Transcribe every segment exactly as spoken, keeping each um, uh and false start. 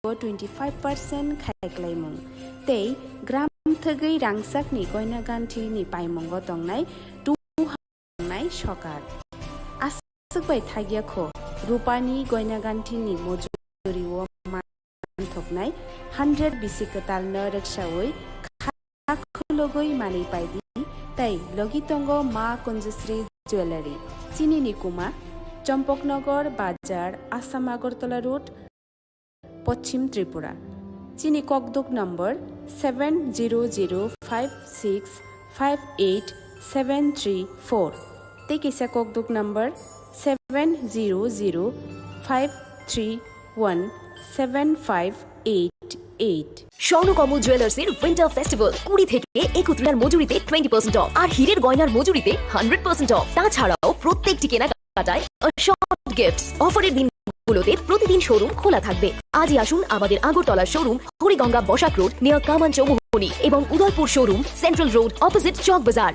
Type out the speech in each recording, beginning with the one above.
o twenty five percent khai klaimung tei gram thwgwi rangchakni goina ganthini paimungo tongnai tu tongnai sokar. Aswk bai thagya kho, rupani goina ganthini mojuri o manthoknai hundred bisi kwtalno rwksaui kha khulugwi manwi paidi tei logi tongo Ma Kunjusri Jewellery. Chini ni kuma Champaknagar Bazar, Assam Agartala Road, Poschim Tripura. Chini kokduk number seven zero zero five six five eight seven three four tei kisa kokduk number seven zero zero five three one seven five eight eight. Swarnakamal জুয়েলার্সের winter festival কুড়ি থেকে একত্রিশ মজুরিতে twenty percent of আর হীরের গয়নার মজুরিতে hundred percent of. তাছাড়াও প্রত্যেকটি কেনাকাটায় অ্যাসিওর্ড গিফটস। অফারের দিনগুলোতে প্রতিদিন শোরুম খোলা থাকবে। আজই আসুন আমাদের আগরতলার showroom Hariganga Basak road near Kaman Chowmuhani এবং Udaipur showroom central road opposite Chowk Bazar.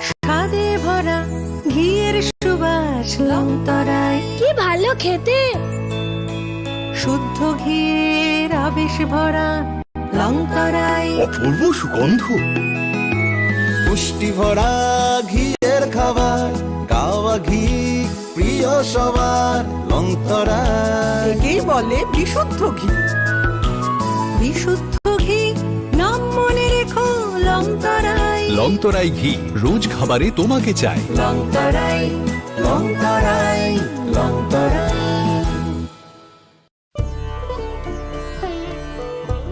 স্বাদে ভরা ঘিয়ের সুবাস লংতরাই। কি ভালো খেতে। শুদ্ধ ঘিয়ের আবেশ ভরা লংতরাই। অপূর্ব সুগন্ধ। পুষ্টি ভরা ঘিয়ের খাবার, গাওয়া ঘি প্রিয় সবার, লংতরাই। একেই বলে বিশুদ্ধ ঘি। বিশুদ্ধ ঘি, নাম মনে রেখো লংতরাই। লংতরাই ঘি, রোজ খাবারে তোমাকে চাই। লংতরাই, লংতরাই, লংতরাই।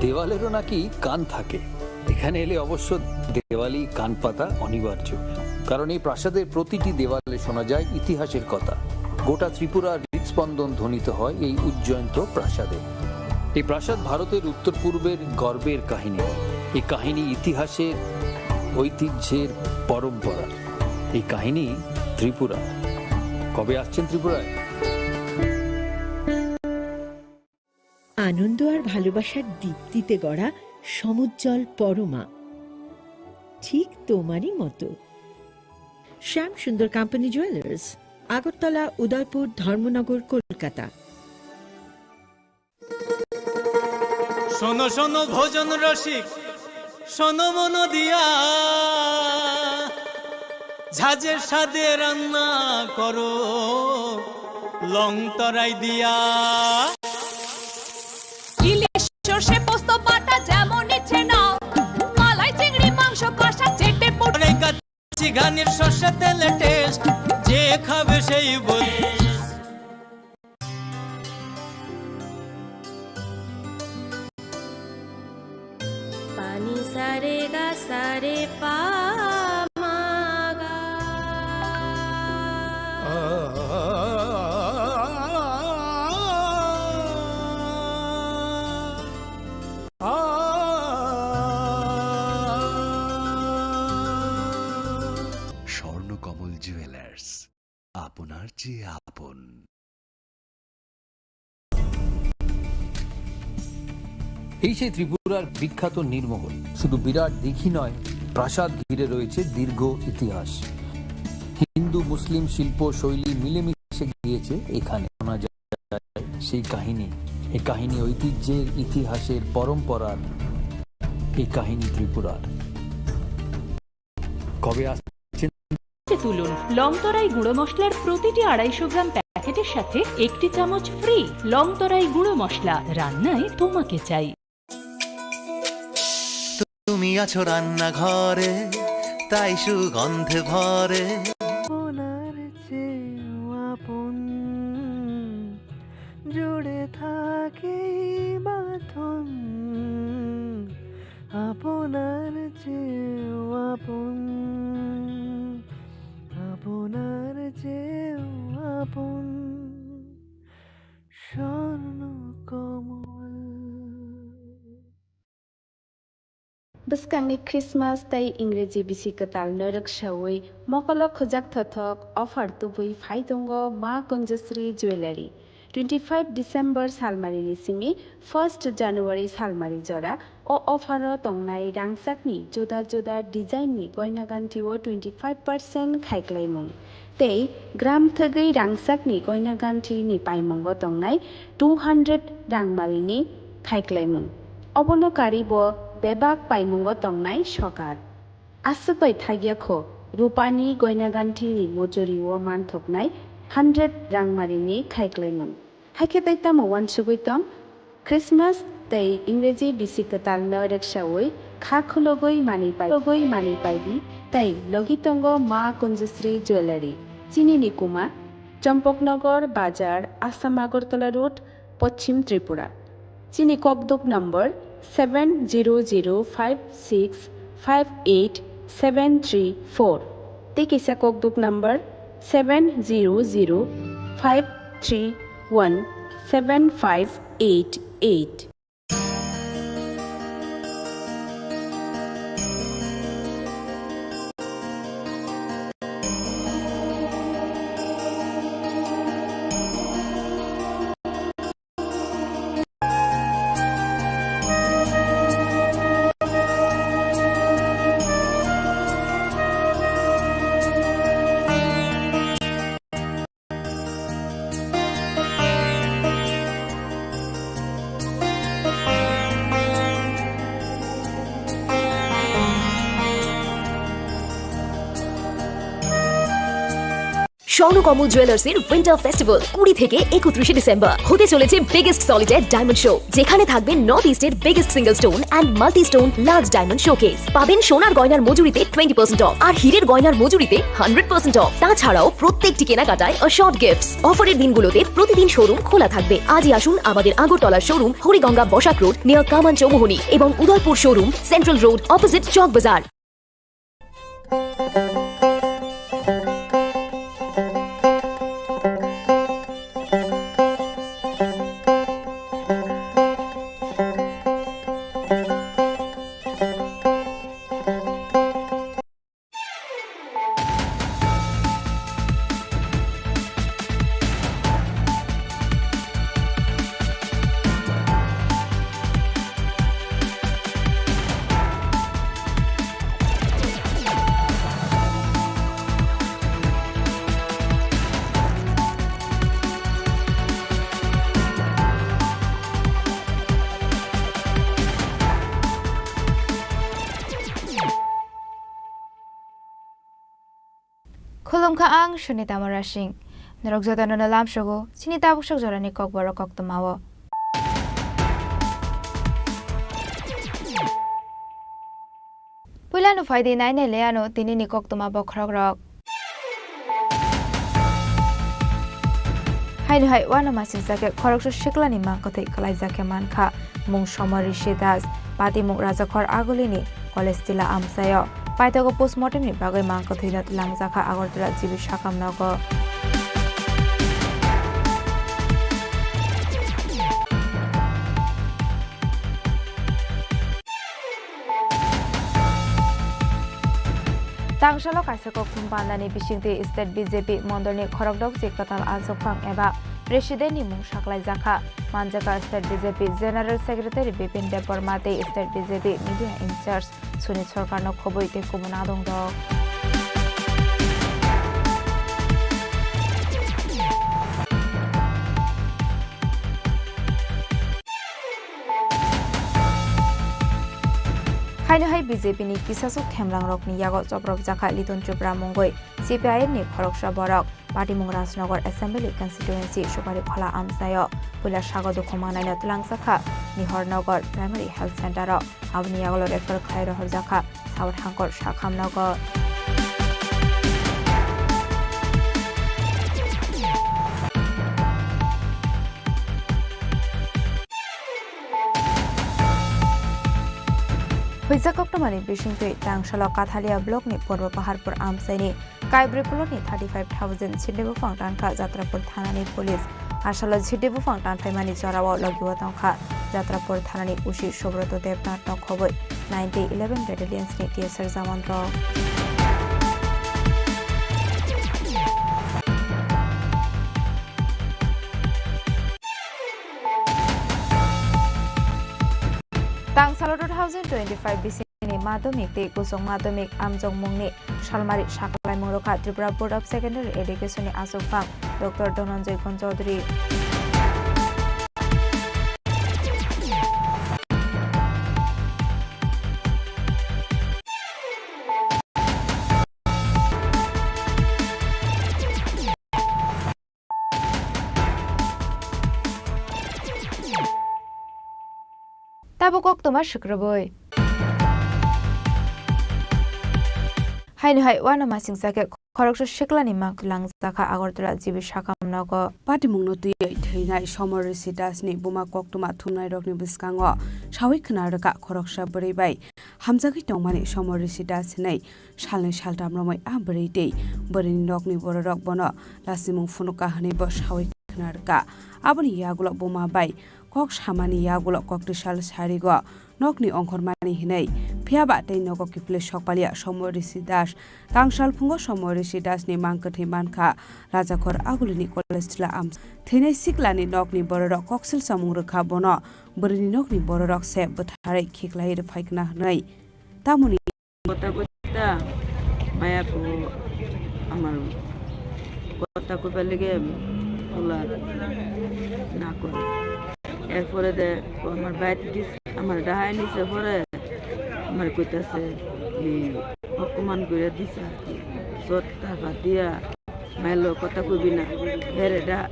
দেওয়ালেরও নাকি কান থাকে। এখানে এলে অবশ্য দেওয়ালি কান পাতা অনিবার্য, কারণ এই প্রাসাদের প্রতিটি দেওয়ালে শোনা যায় ইতিহাসের কথা। গোটা ত্রিপুরার হৃদস্পন্দন ধ্বনিত হয় এই উজ্জয়ন্ত প্রাসাদে। এই প্রাসাদ ভারতের উত্তর পূর্বের গর্বের কাহিনী। এই কাহিনী ইতিহাসের, ঐতিহ্যের পরম্পরা। এই কাহিনী ত্রিপুরা। কবে আসছেন ত্রিপুরায়? আনন্দ আর ভালোবাসার দীপ্তিতে গড়া সমুজ্জ্বল পরমা, ঠিক তোমারই মতো। শ্যাম সুন্দর কোম্পানি জুয়েলার্স, আগরতলা, উদয়পুর, ধর্মনগর, কলকাতা। শোনো শোনো ভোজন রসিক, শোনো মন দিয়া, ঝাঁঝের স্বাদে রান্না করো লং তরাই দিয়া। ইলিশ সর্ষে পোস্ত বাটা যেমন ইচ্ছে নাও, মালাই চিংড়ি মাংস কষা চেটে পুটে। কাচ্চি ঘানির সর্ষে তেলে টেস্ট, যে খাবে সেই বল। পানি সারে গা সারে পা মা গা। স্বর্ণকমল জুয়েলার্স, আপনার যে আপন। এই সেই ত্রিপুরার বিখ্যাত নীরমহল। শুধু বিরাট দিঘি নয়, প্রাসাদ ঘিরে রয়েছে দীর্ঘ ইতিহাস। হিন্দু মুসলিম শিল্প শৈলী মিলেমিশে গিয়েছে এখানে। শোনা যায় সেই কাহিনী। এই কাহিনী ঐতিহ্যের, ইতিহাসের, পরম্পরার। এই কাহিনী ত্রিপুরার। কবে আসছেন? তুলুন লংতরাই গুঁড়ো মশলার প্রতিটি আড়াইশো গ্রাম প্যাকেটের সাথে একটি চামচ ফ্রি। লংতরাই গুঁড়ো মশলা, রান্নায় তোমাকে চাই। তুমি আছো রান্নাঘরে, তাই সুগন্ধে ভরে। আপনার চেয়েও আপন জুড়ে থাকে এই বাঁধন, আপনার চেয়েও আপন। Swkangni Christmas tei Ingreji bisi kwtal norok saui mokolo khujak thothok offer tubui phai tongo Ma Kunjasri Jewellery. Twenty five December salmarini simi first January salmari jora o offer o tongnai rangchakni juda juda design ni goina ganthi o twenty five percent khaiklaimung. Tei gram thwgwi rangchakni goina ganthini paimungo tongnai two hundred rangmarini khaiklaimung. Obono karibo bebak paimungo tongnai sokar. Aswk bai thagya kho, rupani goina ganthini mojori o manthoknai hundred rangmarini khaiklaimung. Haikhe tei tamo uansugwi tong? Christmas tei Ingreji bisi kwtal no reksaui kha khulogwi manwi pai, khulogwi manwi paidi tei logi tongo Ma Kunjasri Jewellery. Chini ni kuma Champaknagar Bazar, Assam Agartala Road, Poschim Tripura. Chini kokduk number seven zero zero five six five eight seven three four. Tei kisa kokduk number seven zero zero five three one seven five eight eight. স্বর্ণ কমল জুয়েলার্সের winter festival কুড়ি থেকে একত্রিশে ডিসেম্বর হতে চলেছে biggest solitary diamond show, যেখানে থাকবে নর্থ ইস্টের biggest single stone and multi stone large diamond showcase. পাবেন সোনার গয়নার মজুরিতে টোয়েন্টি পার্সেন্ট অফ আর হীরের গয়নার মজুরিতে হান্ড্রেড পার্সেন্ট অফ। তাছাড়াও প্রত্যেক ঠিকানা কাটায় অ্যাসর্ড গিফটস। অফারের দিনগুলোতে প্রতিদিন শোরুম খোলা থাকবে। আজই আসুন আমাদের আগরতলার showroom Hariganga Basak road near Kaman Chowmuhani এবং Udaipur showroom central road opposite Chowk Bazar. Khulumkha, ang Sunita Murasing. Norok jotono no lamsogo chini tabuk sok jorani kokborok koktwmao. Puila no phaidi nai nai le ano tini ni koktwma bokhorok rok. Haino hai uanama singsa khe khoroksa siklani mangkwthwi kwlaijak khe mankha. Mung Somar Rishi Das, patimung Rajakhor Agulini, College Tila amchaio. Paithago postmortemni bagwi mangkwthwino twlangjakha Agartala G B Sakam nogo. Tangsalo kaisa kokthum pandani bisingtwi state B J P mondolni khorokdok je kwtal achukphang eba presidentni mung saklaijakha. Manjakha state B J P General Secretary Bipin Debbarma tei state B J P media in charge Sunit Sarkarno khobwi tei kubun adong rok. Haino hai B J P ni kisasuk khemlang rokni yago chopropjakha Liton Chopra mungwi C P I M ni khoroksa borok. Patimung Rajnagar Assembly Constituency Supari Khola amchaio puila sago dukhu mangnaino twlangjakha Nihar Nagar Primary Health Center o. Aboni yagulo refer khlai rohorjakha South Hangkor Sakham Nagar. Huijak koktwmani bisingtwi Tangsalo Kathalia blockni Purbo Paharpur amchaini Kaibrwi plotni thirty five thousand sinde buphang tankha Jatrapur thanani police. Asalo sinde buphang tanthaimani jorao logio tongkha. Jatrapur thanani O C Subroto Debnath no khobwi nine eleven Battalions ni T S R jawan rok. Tangsalo two thousand twenty-five bisini madhyamik tei kuchuk madhyamik amjokmungni salmari saklaimung rwkha Tripura Board of Secondary Education ni achukphang Doctor Dhananjay Ghon Chaudhary. Tabuk koktwma swkrwbwi. Haino hai uanama singsa khe khoroksa siklani mang langjakha Agartala G B sakam nogo. Patimungno twiwi thwinai Somor Rishi Das ni buma koktwma thumnairokni bwskango sawi khna rwkha khoroksa bwrwi bai hamjagwi tongmani Somor Rishi Das hinwi salnwi saltham romwi a bwrwi tei bwrwini nokni bororok bono lasimung phunukha hwnwi bo sawi khna rwkha. Aboni yagulo buma bai kok samani yagulo koktwi sal sarigo nokni ongkhormani hinwi, phiyaba tei nogo kiphilwi sokpaliya Somor Rishi Das. Tangsal phungo Somor Rishi Das ni mang kwthwi mankha Rajakhor Agulini College Tila Am. Thwinai siklani nokni bororok koksil samung rwkha bono bwrwini nokni bororok se bwtharwi khiklai rwphai khna hwnwi. Tamoni কথা কইতা মায়া কো আমার কথা কইবার লেগে ওলা না করে। এরপরে দে ও আমার বাইতে দিস, আমার ডাহাই নিছে পরে আমার কইতাছে এই অপমান করে দিছে আর কি। সত্তা ফাটিয়া মায়ের লোক কথা কইবি না। হেরে ডা-,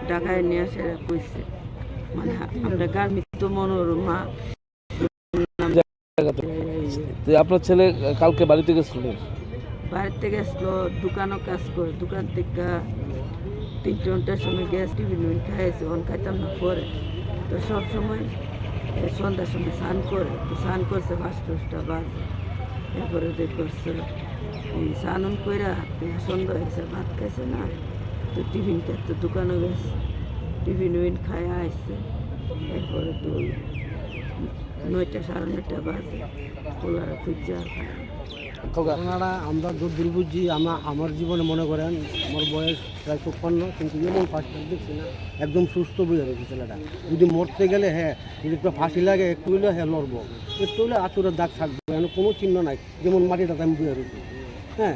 ডাকায় নিয়ে আসে কইছে। মানে আমরা গার্মেন্টস তো মনোরমা তো আপনার ছেলে কালকে বাড়িতে গেছিল? বাড়িতে গেছিল, দোকানও কাজ করে, দোকান থেকে তিনটে চারটার সময় গ্যাস টিফিন মিন খাইছে, অন খাইতাম না পরে। তো সব সময় এ, সন্ধ্যার সময় স্নান করে, তো স্নান করছে পাঁচটা ছটা বাজে। এরপরে তো করছে, এই স্নান উন কইরা, তো সন্ধ্যা হয়েছে, ভাত খাইছে না, তো টিফিন খাইতে দোকানে গেছে, টিফিন উইন খায় আইছে। এরপরে তো নয়টা, সাড়ে নয়টা বাজে, ওরা খুঁজছে আর কি। ঘটনাটা আমরা যতদূর বুঝছি, আমা-, আমার জীবনে মনে করেন, আমার বয়স প্রায় চুপ্পান্ন, কিন্তু এমন ফার্স্ট টাইম দেখছি না, একদম সুস্থ বইয়া রয়েছে ছেলেটা। যদি মরতে গেলে, হ্যাঁ, যদি একটা ফাঁসি লাগে, একটু হইলে, হ্যাঁ, লড়বো, একটু হইলে আঁচড়ের দাগ থাকবে, এখানে কোনো চিহ্ন নাই, যেমন মাটিটাতে আমি বইয়া রয়েছি, হ্যাঁ।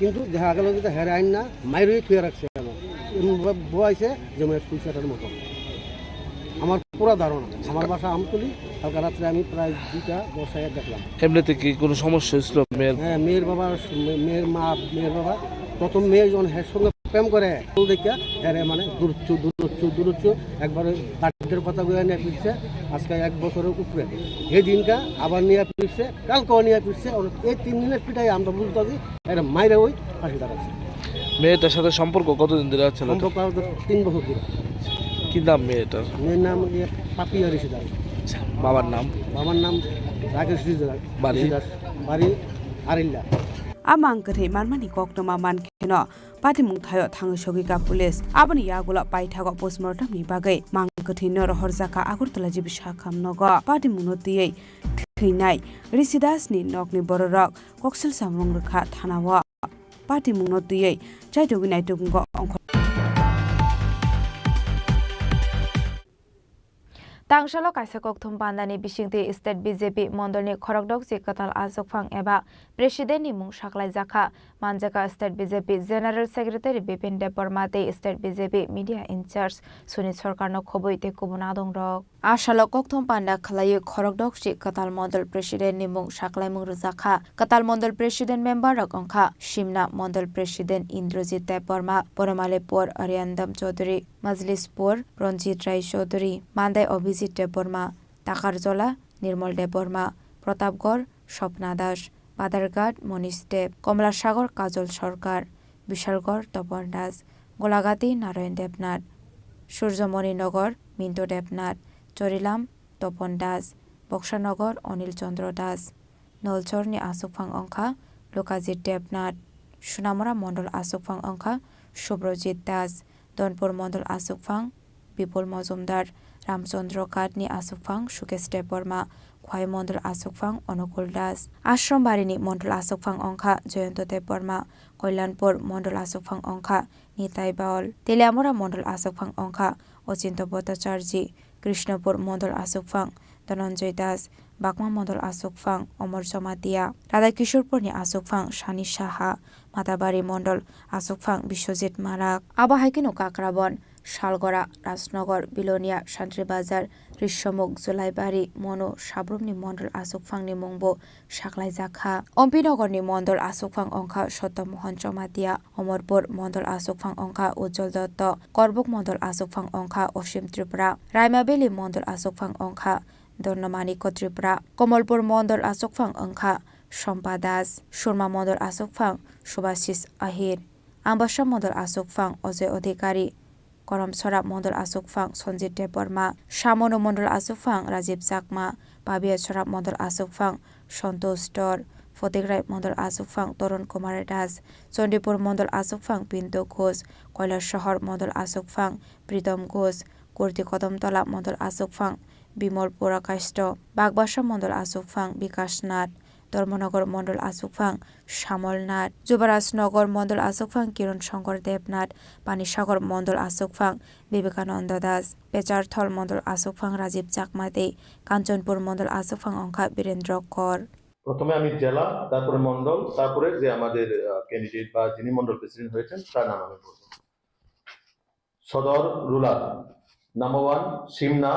কিন্তু দেখা গেল যে হেরে আইন না, মাইরই থুয়ে রাখছে, এমন, এমন ভাবে বয়াইছে যেমন সুইসাইডের মতো। আমার পুরা ধারণা, আমার বাসা আমতলি, কালকে রাত্রে আমি প্রায় দুইটা দশটায় দেখলাম। এমনিতে কি কোনো সমস্যা হয়েছিল মেয়ের? হ্যাঁ, মেয়ের বাবা, মে-, মেয়ের মা, মেয়ের বাবা, প্রথম মেয়ে যখন হ্যার সঙ্গে প্রেম করে, ও দেখিয়া হ্যাঁ রে, মানে, দূরচ্ছ, দূরচ্ছ, দূরচ্ছ, একবারে দাঁতের পাতা গুঁয়ে নিয়ে ফিরছে, আজকে এক বছরের উপরে। এই দিনটা আবার নিয়ে ফিরছে, কালকেও নিয়ে ফিরছে, ওর এই তিন দিনের পিটাই আমরা বুঝতে পারি, এরা মাইরে ওই ফাঁসি দাঁড়াচ্ছে। মেয়েটার সাথে সম্পর্ক কতদিন ধরে আছে? সম্পর্ক আরো তিন বছর ধরে। কি নাম মেয়েটার? মেয়ের নাম ইয়ে পাপিয়া ঋষি দাস। আচ্ছা, বাবার নাম? বাবার নাম রাকেশ ঋষি দাস। বাড়ি? ঋষি দাস। বাড়ি আরিল্লা। A mang kwthwi manmani koktwma man kheno patimung thaio thangwi sogwi ka police. Aboni yagulo paithago postmortem ni bagwi mang kwthwi no rohorjakha Agartala G B sakam nogo. Patimung no twiwi thwinai Rishi Das ni nokni bororok koksil samung rwkha thana o. Patimung no twiwi chaitugwi naitukgo ongkhor. Tangsalo kaisa kokthum pandani bisingtwi state B J P mondolni khorokdokchi kwtal achukphang eba president ni mung saklaijakha. Manjakha state B J P General Secretary Bipin Debbarma tei state B J P media in charge Suni Sarkarno khobwi tei kubun adongrok. A salo kokthum panda khwlaiwi khorokdokchi kwtal mondol president ni mung saklaimung rwjakha. Kwtal mondol president member rok wngkha Simna mondol president Indrajit Debbarma, Ponomalipur Ariyandam Chaudhary, Majlispur Ranjit Rai Chaudhary, Mandai Abhijit Debbarma, Takarjola Nirmal Debbarma, Pratapgarh Swapna Das, Badarghat Monish Deb, Komlasagor Kajol Sarkar, Bishalgarh Topon Das, Golagati Narayan Debnath, Surjomoni Nagar Minto Debnath, Chorilam Topon Das, Boksanagar Anil Chandra Das. Nolchorni achukphang wngkha Lokajit Debnath, Sunamura Mondol achukphang wngkha Subrojit Das, Donpur Mondol achukphang Bipul Mojumdar, Ramchandra Ghat ni aswkphang Sukesh Debbarma, Khwai Mondol aswkphang Onukul Das, Ashrambarini Mondol aswkphang wngkha Jayanta Debbarma, Kalyanpur Mondol aswkphang wngkha Nitai Baul, Teliamura Mondol aswkphang wngkha Ochinta Bhattacharjee, Krishnapur Mondol aswkphang Dhananjay Das, Bagma Mondol aswkphang Omor Jamatia, Radhakishorpurni aswkphang Sani Saha, Matabari Mondol aswkphang Biswajit Marak. Abo hai kheno Kakrabon, Salgora, Rajnagar, Bilonia, Santri Bazar, Risomuk, Julaibari, Monu, Sabrumni Mondol aswkphangni mungbo saklaijak kha. Ompi Nogorni Mondol aswkphang wngkha Satya Mohan Jamatia, Omorpur Mondol aswkphang wngkha Ujjwal Dotto, Korbuk Mondol aswkphang wngkha Osim Tripura, Raima Valley Mondol aswkphang wngkha Donna Manikya Tripura, Komolpur Mondol aswkphang wngkha Sompa Das, Surma Mondol aswkphang Subhasis Ahir, Ambasa Mondol aswkphang Ajoy Adhikari, Koramchara Mondol aswkphang Sanjit Debbarma, Samonu Mondol aswkphang Rajiv Chakma, Pabiachara Mondol aswkphang Santosh Dor, Photograi Mondol aswkphang Tarun Kumar Das, Chandipur Mondol aswkphang Pintu Ghosh, Kailasahar Mondol aswkphang Pritom Ghosh, Kurti Kodamtola Mondol aswkphang Bimol Purakasto, Bagbasa Mondol aswkphang Bikash Nath, Dharmanagar Mondol aswkphang Samol Nath, Jubaraj Nagar Mondol aswkphang Kiran Shankar Debnath, Panisagar Mondol aswkphang Vivekananda Das, Pecharthal Mondol aswkphang Rajiv Chakma tei Kanchanpur Mondol aswkphang wngkha Birendra Kor. প্রথমে আমি জেলা, তারপরে মণ্ডল, তারপরে যে আমাদের ক্যান্ডিডেট বা যিনি মণ্ডল প্রেসিডেন্ট হয়েছেন তার নাম আমি বলবো। সদর রুরাল, নাম্বার ওয়ান সিমনা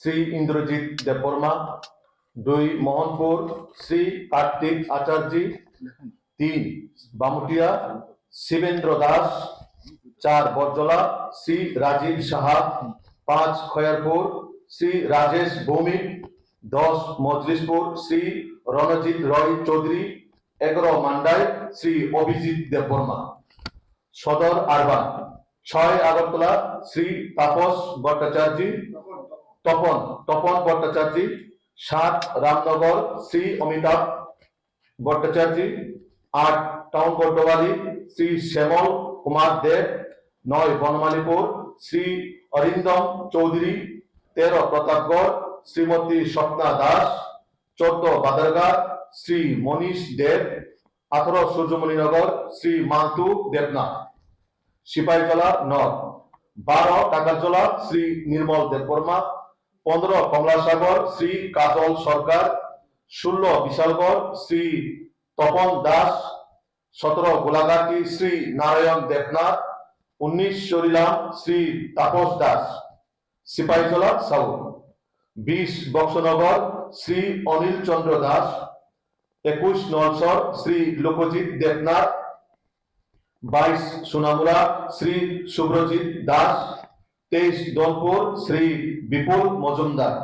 শ্রী ইন্দ্রজিৎ দেববর্মা, দুই মোহনপুর শ্রী কার্তিক আচার্যী, তিন বামুটিয়া শিবেন্দ্র দাস, চার বরজলা শ্রী রাজীব সাহা, পাঁচ খয়ারপুর শ্রী রাজেশ ভৌমিক, দশ মজলিশপুর শ্রী রণজিৎ রয় চৌধুরী, এগারো মান্ডায় শ্রী অভিজিৎ দেববর্মা। সদর আরবান, ছয় আগরতলা শ্রী তাপস ভট্টাচার্য, তপন, তপন ভট্টাচার্য, সাত রামনগর শ্রী অমিতাভ ভট্টাচার্য, আট টাউন বড্ডবালি শ্রী শ্যামল কুমার দেব, নয় বনমালীপুর শ্রী অরিন্দম চৌধুরী, তেরো প্রতাপগড় শ্রীমতী স্বপ্না দাস, চোদ্দ বাদারঘাট শ্রী মনীষ দেব, আঠারো সূর্যমণিনগর শ্রী মান্তু দেবনাথ। সিপাহীজলা নর্থ, বারো টাকারজলা শ্রী নির্মল দেববর্মা, পনেরো কমলাসাগর শ্রী কাজল সরকার, ষোলো বিশালগড় শ্রী তপন দাস, সতেরো গোলাঘাটি শ্রী নারায়ণ দেবনাথ, উনিশ চরিলাম শ্রী তাপস দাস। সিপাহীজলা সাউথ, বিশ বক্সনগর শ্রী অনিল চন্দ্র দাস, একুশ নলছর শ্রী লোকজিৎ দেবনাথ, বাইশ সোনামুড়া শ্রী শুভ্রজিৎ দাস, তেইশ দনপুর শ্রী বিপুল মজুমদার,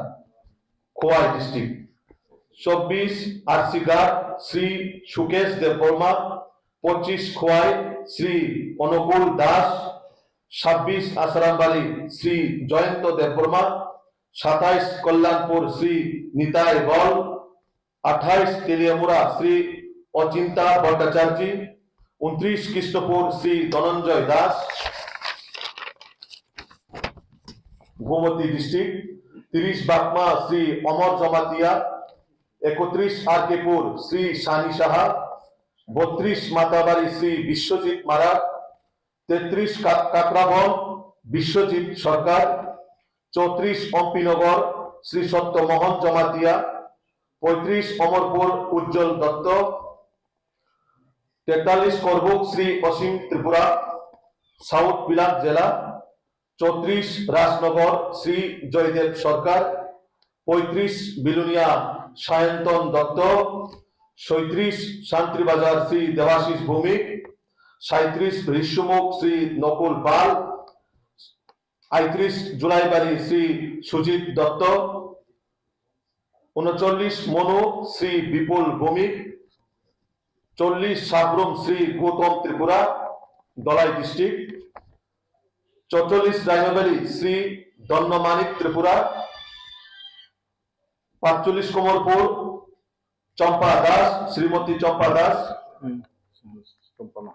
খোয়াই ডিস্ট্রিক্ট, চব্বিশ আরসিঘাট শ্রী সুকেশ দেববর্মা, পঁচিশ খোয়াই শ্রী অনুকূল দাস, ছাব্বিশ আসারামবাড়ি শ্রী জয়ন্ত দেববর্মা, সাতাইশ কল্যাণপুর শ্রী নিতাই বল, আঠাইশ তেলিয়ামুড়া শ্রী অচিন্তা ভট্টাচার্য, ঊনত্রিশ কৃষ্ণপুর শ্রী ধনঞ্জয় দাস, গোমতী ডিস্ট্রিক্ট, তিরিশ বাগমা শ্রী অমর জমাতিয়া, একত্রিশ আরকেপুর শ্রী সানি সাহা, বত্রিশ মাতাবাড়ি শ্রী বিশ্বজিৎ মারা, তেত্রিশ কা-, কাকরাবন বিশ্বজিৎ সরকার, চৌত্রিশ অম্পিনগর শ্রী সত্যমোহন জমাতিয়া, পঁয়ত্রিশ অমরপুর উজ্জ্বল দত্ত, তেতাল্লিশ করবুক শ্রী অসীম ত্রিপুরা, সাউথ বিলাত জেলা, চৌত্রিশ রাজনগর শ্রী জয়দেব সরকার, পঁয়ত্রিশ বিলুনিয়া সায়ন্তন দত্ত, ছয়ত্রিশ শান্তিবাজার শ্রী দেবাশিস ভৌমিক, সাঁইত্রিশ ঋষ্যমুখ শ্রী নকুল পাল, আইত্রিশ জুলাইবাড়ি শ্রী সুজিত দত্ত, ঊনচল্লিশ মনু শ্রী বিপুল ভৌমিক, চল্লিশ সাবরুম শ্রী গৌতম ত্রিপুরা, ধলাই ডিস্ট্রিক্ট, চৌচল্লিশ রাইমাবেলি শ্রী দণ্ডমানিক ত্রিপুরা, পাঁচচল্লিশ কোমরপুর চম্পা দাস, শ্রীমতী চম্পা দাস, হুম, চম্পা না,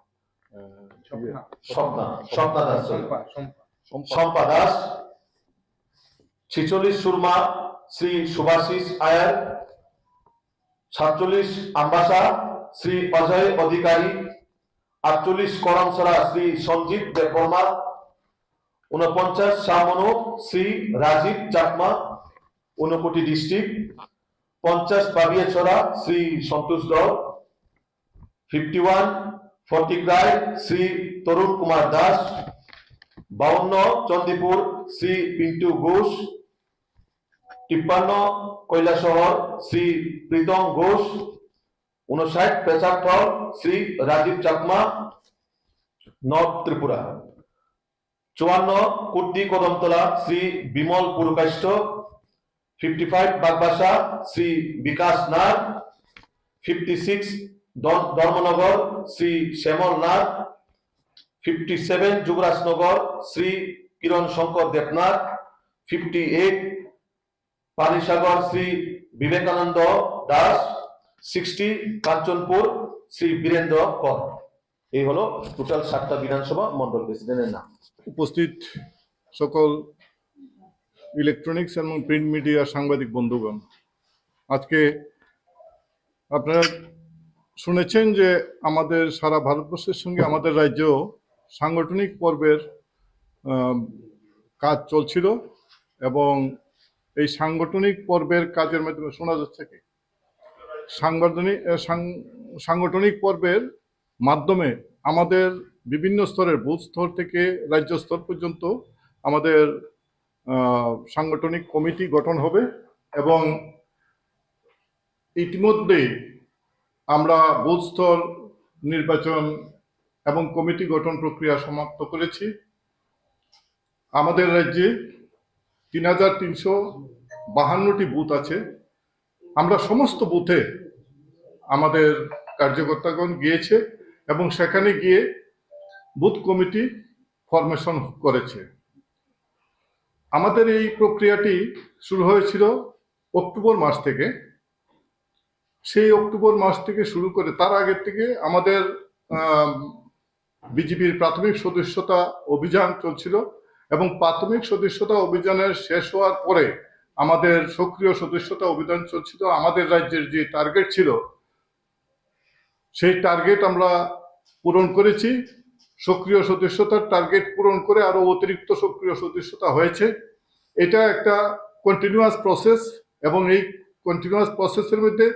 আহ, স্বপ্না। স্বপ্না, স্বপ্না দাস, sorry। চম্পা, চম্পা। চম্পা দাস, ছিচল্লিশ সুরমা শ্রী শুভাশিস আয়ার, সাতচল্লিশ আম্বাসা শ্রী অজয় অধিকারী, আটচল্লিশ করমছড়া শ্রী সঞ্জিত দেববর্মা, ঊনপঞ্চাশ শাহমনু শ্রী রাজীব চাকমা, ঊনকোটি ডিস্ট্রিক্ট, পঞ্চাশ পাবিয়াছড়া শ্রী সন্তোষ ধর, ফিফটি ওয়ান ফটিকরায় শ্রী তরুণ কুমার দাস, বাউন্ন চণ্ডীপুর শ্রী পিন্টু ঘোষ, তিপ্পান্ন কৈলাসহর শ্রী প্রীতম ঘোষ, ঊনষাট পেচারথল শ্রী রাজীব চাকমা, নর্থ ত্রিপুরা। চুয়ান্ন কুর্তি কদমতলা শ্রী বিমল পুরকাষ্ঠ, ফিফটি ফাইভ বাগবাসা শ্রী বিকাশ নাথ, ফিফটি সিক্স ধর্মনগর শ্রী শ্যামল নাথ, ফিফটি সেভেন যুবরাজনগর শ্রী কিরণ শঙ্কর দেবনাথ, ফিফটি এইট পানিসাগর শ্রী বিবেকানন্দ দাস, সিক্সটি কাঞ্চনপুর শ্রী বীরেন্দ্র কর। এই হলো টোটাল সাতটা বিধানসভা মণ্ডল প্রেসিডেন্টের নাম। উপস্থিত সকল ইলেকট্রনিক্স এবং প্রিন্ট মিডিয়া সাংবাদিক বন্ধুগণ, আজকে আপনারা শুনেছেন যে আমাদের সারা ভারতবর্ষের সঙ্গে আমাদের রাজ্যেও সাংগঠনিক পর্বের, আহ, কাজ চলছিল এবং এই সাংগঠনিক পর্বের কাজের মাধ্যমে শোনা যাচ্ছে কি? সাংগঠনিক, আহ, সাং-, সাংগঠনিক পর্বের মাধ্যমে আমাদের বিভিন্ন স্তরের বুথ স্তর থেকে রাজ্য স্তর পর্যন্ত আমাদের, আহ, সাংগঠনিক কমিটি গঠন হবে এবং ইতিমধ্যেই আমরা বুথ স্তর নির্বাচন এবং কমিটি গঠন প্রক্রিয়া সমাপ্ত করেছি। আমাদের রাজ্যে তিন হাজার তিনশো বাহান্নটি বুথ আছে। আমরা সমস্ত বুথে আমাদের কার্যকর্তাগণ গিয়েছে এবং সেখানে গিয়ে বুথ কমিটি ফরমেশন করেছে। আমাদের এই প্রক্রিয়াটি শুরু হয়েছিল অক্টোবর মাস থেকে। সেই অক্টোবর মাস থেকে শুরু করে তার আগের থেকে আমাদের, আহ, বিজেপির প্রাথমিক সদস্যতা অভিযান চলছিল এবং প্রাথমিক সদস্যতা অভিযানের শেষ হওয়ার পরে আমাদের সক্রিয় সদস্যতা অভিযান চলছিল। আমাদের রাজ্যের যে টার্গেট ছিল, সেই টার্গেট আমরা পূরণ করেছি। সক্রিয় সদস্যতার টার্গেট পূরণ করে আরো অতিরিক্ত সক্রিয় সদস্যতা হয়েছে। এটা একটা কন্টিনিউয়াস প্রসেস এবং এই কন্টিনিউয়াস প্রসেসের মধ্যে,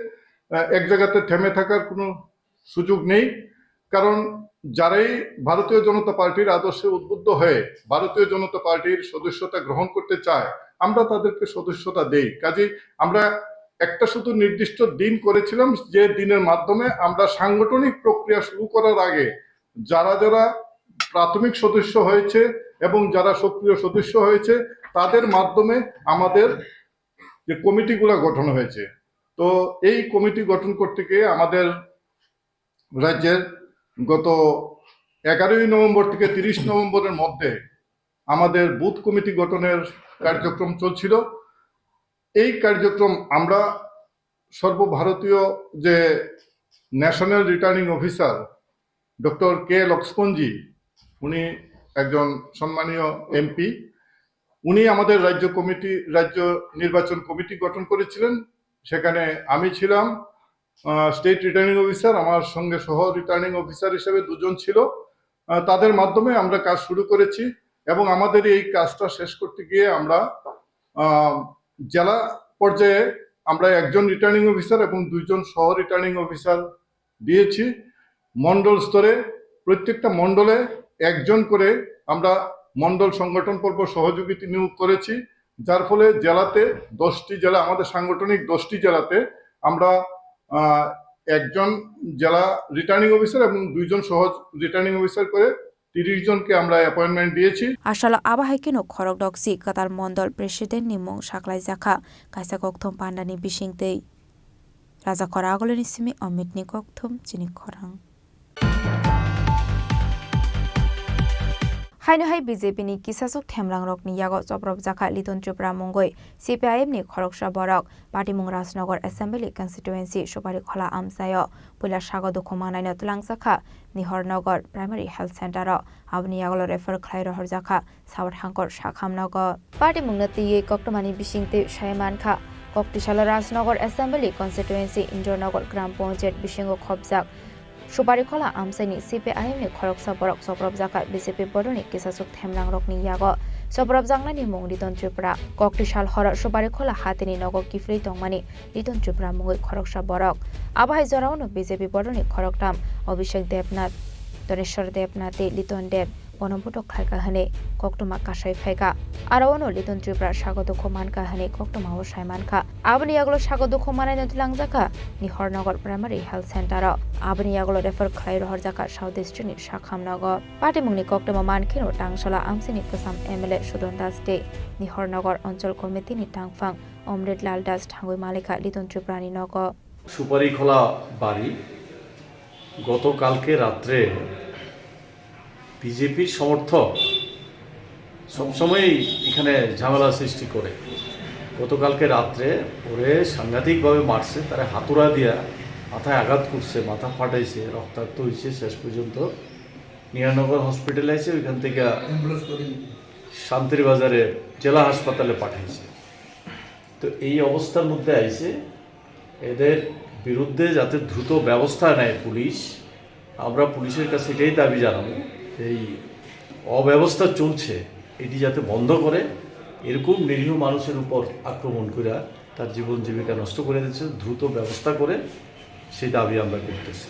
আহ, এক জায়গাতে থেমে থাকার কোনো সুযোগ নেই। কারণ যারাই ভারতীয় জনতা পার্টির আদর্শে উদ্বুদ্ধ হয়ে ভারতীয় জনতা পার্টির সদস্যতা গ্রহণ করতে চায়, আমরা তাদেরকে সদস্যতা দেই। কাজেই আমরা একটা শুধু নির্দিষ্ট দিন করেছিলাম, যে দিনের মাধ্যমে আমরা সাংগঠনিক প্রক্রিয়া শুরু করার আগে যারা যারা প্রাথমিক সদস্য হয়েছে এবং যারা সক্রিয় সদস্য হয়েছে, তাদের মাধ্যমে আমাদের যে কমিটিগুলো গঠন হয়েছে। তো এই কমিটি গঠন করতে গিয়ে আমাদের রাজ্যের গত এগারোই নভেম্বর থেকে তিরিশ নভেম্বরের মধ্যে আমাদের বুথ কমিটি গঠনের কার্যক্রম চলছিল। এই কার্যক্রম আমরা সর্বভারতীয় যে ন্যাশনাল রিটার্নিং অফিসার ডক্টর কে লক্ষ্মণজি, উনি একজন সম্মানীয় এমপি, উনি আমাদের রাজ্য কমিটি, রাজ্য নির্বাচন কমিটি গঠন করেছিলেন। সেখানে আমি ছিলাম, আহ, স্টেট রিটার্নিং অফিসার, আমার সঙ্গে সহ রিটার্নিং অফিসার হিসেবে দুজন ছিল। আহ, তাদের মাধ্যমে আমরা কাজ শুরু করেছি এবং আমাদের এই কাজটা শেষ করতে গিয়ে আমরা, আহ, জেলা পর্যায়ে আমরা একজন রিটার্নিং অফিসার এবং দুইজন সহ রিটার্নিং অফিসার দিয়েছি। মণ্ডল স্তরে প্রত্যেকটা মণ্ডলে একজন করে আমরা মণ্ডল সংগঠন পর্ব সহযোগী নিয়োগ করেছি, যার ফলে জেলাতে দশটি জেলা, আমাদের সাংগঠনিক দশটি জেলাতে আমরা, আহ, একজন জেলা রিটার্নিং অফিসার এবং দুইজন সহ রিটার্নিং অফিসার করে তিরিশ জনকে আমরা অ্যাপয়েন্টমেন্ট দিয়েছি। Asalo abo hai kheno khorokdok si kwtal mondol president ni mung saklaijakha kaisa kokthum pandani bisingtwi. Raja Khora Agulini simi Amit ni kokthum chini khorang. Haino hai B J P ni kisasuk themrangrokni yago chopropjakha Liton Tripura mungwi C P I M ni khoroksa borok. Patimung Rajnagar Assembly Constituency Suparikhola amchaio puila sago dukhu manaino twlangjakha Nihornagar Primary Health Center o. Aboni yagulo refer khlai rohorjakha South Hangkor Sakham nogo. Patimungno twiwi koktwmani bisingtwi sai mankha, kok tisalo Rajnagar Assembly Constituency Indranagar Gram Panchayat bisingo khopjak Suparikhola amchaini C P I M ni khoroksa borok chopropjakha B J P bodolni kisasuk themrangrokni yago. Chopropjaknani mung Liton Tripura. Kok tisal horo Suparikhola hatini nogo kiphilwi tongmani Liton Tripura mungwi khoroksa borok. Abo hai jorao no B J P bodolni khoroktham Abhishek Debnath, Dhaneshwar Debnath tei Liton Deb bono butok khlaika hwnwi koktwma kasai phaika. Aro ono Liton Tripura sago dukhu mankha hwnwi koktwmao sai mankha. Aboni yagulo sago dukhu manaino twlangjakha Nihornagar Primary Health Center o. Aboni yagulo refer khlai rohorjakha South District ni Sakham nogo. Patimungni koktwma mankheno tangsala amchaini kwcham M L A Sudon Das tei Nihornagar Anchal Committee ni tangphang Omrit Lal Das thangwi malikha Liton Tripura ni nogo. সুপারিখোলা বাড়ি। গতকালকে রাত্রে বিজেপির সমর্থক সবসময়ই এখানে ঝামেলা সৃষ্টি করে। গতকালকে রাত্রে ওরে সাংঘাতিকভাবে মারছে, তারা হাতুড়া দিয়া মাথায় আঘাত করছে, মাথা ফাটাইছে, রক্তাক্ত হইছে, শেষ পর্যন্ত নিয়ানগর হসপিটালে আছে, ওইখান থেকে শান্তির বাজারে জেলা হাসপাতালে পাঠাইছে। তো এই অবস্থার মধ্যে আইছে, এদের বিরুদ্ধে যাতে দ্রুত ব্যবস্থা নেয় পুলিশ, আমরা পুলিশের কাছে এটাই দাবি জানাবো। এই অব্যবস্থা চলছে, এটি যাতে বন্ধ করে, এরকম নিরীহ মানুষের উপর আক্রমণ করে তার জীবন জীবিকা নষ্ট করে দিচ্ছে, দ্রুত ব্যবস্থা করে সেই দাবি আমরা করতেছি।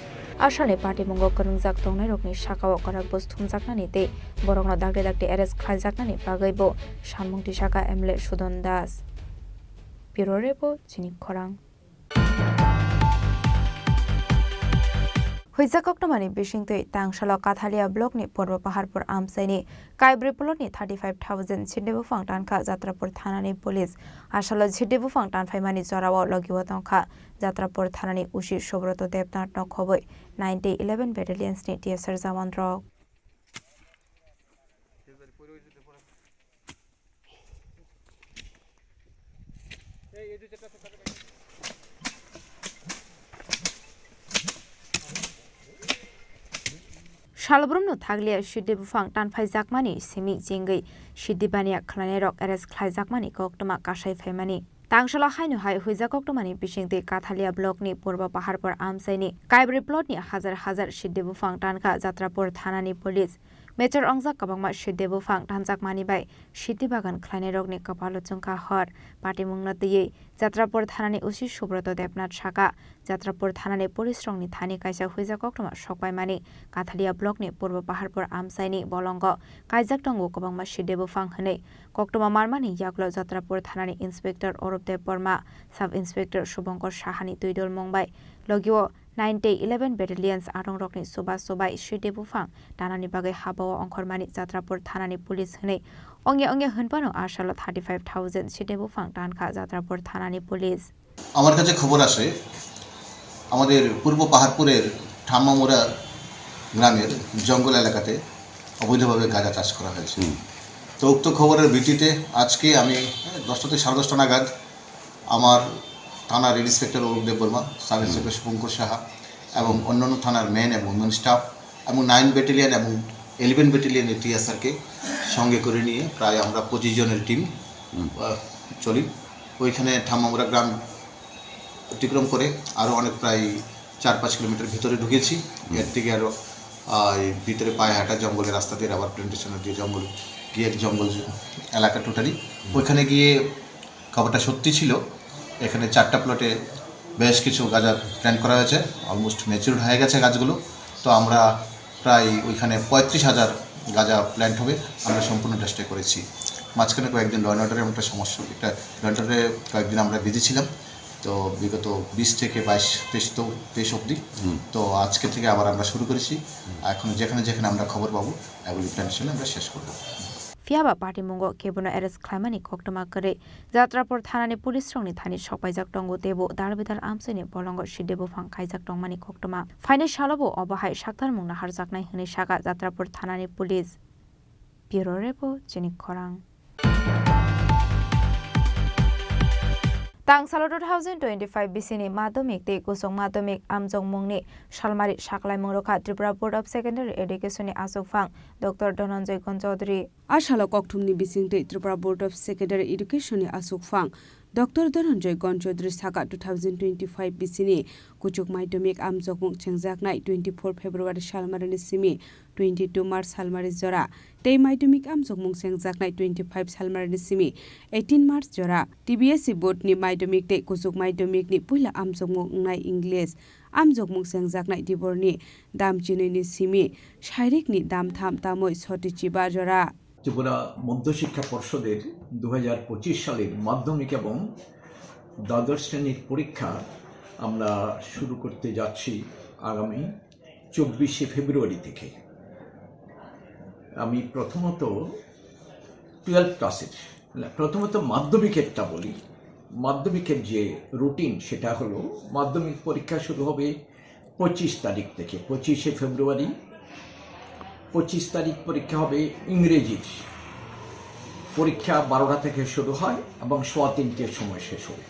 Asalni patimungo kwrwngjak tongnairokni sakao kwrak bus thumjaknani tei borokno dakti dakti arrest khlaijaknani bagwibo sanmung tisaka M L A Sudon Das. Bureau Report, Chini Khorang. Huijak koktwmani bisingtwi tangsalo Kathalia blockni Purbo Paharpur amchaini Kaibrwi plotni thirty five thousand side buphang tankha Jatrapur thanani police. Asalo side buphang tanphaimani jorao logio tongkha Jatrapur thanani O C Subroto Debnath no khobwi nine eleven battalions ni T S R jawan rok. Salbrumno thaglia side buphang tanphaijakmani simi chengwi side baniya khwlainairok arrest khlaijakmani koktwma kasai phaimani. Tangsalo haino hai huijak koktwmani bisingtwi Kathalia blockni Purbo Paharpur amchaini Kaibrwi plotni hajar hajar side buphang tankha Jatrapur thanani police. Mechar ongjak kwbangma side buphang tanjakmani bai side bagan khlainairokni kwpalo chwngkha hor. Patimungno twiwi Jatrapur thanani O C Subroto Debnath saka, Jatrapur thanani police rokni thani kaisa huijak koktwma sokpaimani Kathalia blockni Purbo Paharpur amchaini bolongo kaijak tongo kwbangma side buphang hwnwi. Koktwma marmani yagulo Jatrapur thanani Inspector Arup Debbarma, Sub Inspector Subhankar Sahani twidol mung bai logio nine eleven battalions arongrokni chuba chubai side buphang tanani bagwi habao ongkhormani Jatrapur thanani police hwnwi ongya ongya hwnphano asalo thirty five thousand side buphang tankha Jatrapur thanani police. আমার কাছে খবর আসে, আমাদের পূর্ব পাহাড়পুরের ঠাম্মামুড়া গ্রামের জঙ্গল এলাকাতে অবৈধভাবে গাঁজা চাষ করা হয়েছে। হুম। তো উক্ত খবরের ভিত্তিতে আজকে আমি, হ্যাঁ, দশটা থেকে সাড়ে দশটা নাগাদ আমার থানার ইন্সপেক্টর অরূপ দেববর্মা, সাব ইন্সপেক্টর শুভঙ্কর সাহা এবং অন্যান্য থানার মেন এবং উইমেন স্টাফ এবং নাইন ব্যাটালিয়ন এবং ইলেভেন ব্যাটালিয়নের টিএসআরকে সঙ্গে করে নিয়ে প্রায় আমরা পঁচিশ জনের টিম, হুম। আহ, চলি। ওইখানে ঠাম্মামুড়া গ্রাম অতিক্রম করে আরও অনেক প্রায় চার পাঁচ কিলোমিটার ভিতরে ঢুকেছি। হুম। এর থেকে আরও, আহ, এই ভিতরে পায়ে হাঁটা জঙ্গলের রাস্তা দিয়ে, রাবার প্ল্যান্টেশনের দিয়ে জঙ্গল, গিয়ে জঙ্গল এলাকা টোটালি। হুম। ওইখানে গিয়ে খবরটা সত্যি ছিল, এখানে চারটা প্লটে বেশ কিছু গাঁজা প্ল্যান্ট করা হয়েছে, অলমোস্ট ম্যাচিউরড হয়ে গেছে গাছগুলো। তো আমরা প্রায় ওইখানে পঁয়ত্রিশ হাজার গাঁজা প্ল্যান্ট হবে, আমরা সম্পূর্ণ চেষ্টা করেছি। মাঝখানে কয়েকদিন ল অ্যান্ড অর্ডারের একটা সমস্যা, একটা ল অ্যান্ড অর্ডারে কয়েকদিন আমরা বিজি ছিলাম। তো বিগত বিশ থেকে বাইশ, তেইশ তো, তেইশ অবধি। হুম। তো আজকে থেকে আবার আমরা শুরু করেছি। হুম। এখন যেখানে যেখানে আমরা খবর পাবো, এগুলি প্ল্যান্টেশনে আমরা শেষ করবো। Phiya ba patimungo kebono arrest khlaimani koktwma kwrwi Jatrapur thanani police rokni thani sokpaijak tongo teibo dal bidal amchaini bolongo side buphang kaijak tongmani koktwma. Phainai salobo obo hai saktarmung naharjaknai hwnwi saka Jatrapur thanani police. Bureau Report, chini khorang. Tangsalo two thousand twenty-five bisini madhyamik tei kuchuk madhyamik amjokmungni salmari saklaimung rwkha Tripura Board of Secondary Education ni achukphang Doctor Dhananjay Gon Chaudhary. A salo kokthumni bisingtwi Tripura Board of Secondary Education ni achukphang Doctor Dhananjay Gon Chaudhary saka two thousand twenty-five bisini kuchuk madhyamik amjokmung chengjaknai twenty-four February salmarini simi twenty-two March salmari jora tei madhyamik amjokmung chengjaknai twenty-five salmarini simi eighteen March jora. T B S E board ni madhyamik tei kuchuk madhyamik ni puila amjokmung wngnai English amjokmung chengjaknai diborni dam chinwi ni simi sairik ni dam tham tamwi soti chiba jora. Tripura মধ্যশিক্ষা পর্ষদের দু হাজার পঁচিশ সালের মাধ্যমিক এবং দ্বাদশ শ্রেণীর পরীক্ষা আমরা শুরু করতে যাচ্ছি আগামী চব্বিশে ফেব্রুয়ারি থেকে। আমি প্রথমত টুয়েলভ ক্লাসের, প্রথমত মাধ্যমিকেরটা বলি। মাধ্যমিকের যে রুটিন, সেটা হলো মাধ্যমিক পরীক্ষা শুরু হবে পঁচিশ তারিখ থেকে, পঁচিশে ফেব্রুয়ারি। পঁচিশ তারিখ পরীক্ষা হবে ইংরেজির। পরীক্ষা বারোটা থেকে শুরু হয় এবং সোয়া তিনটের সময় শেষ হবে।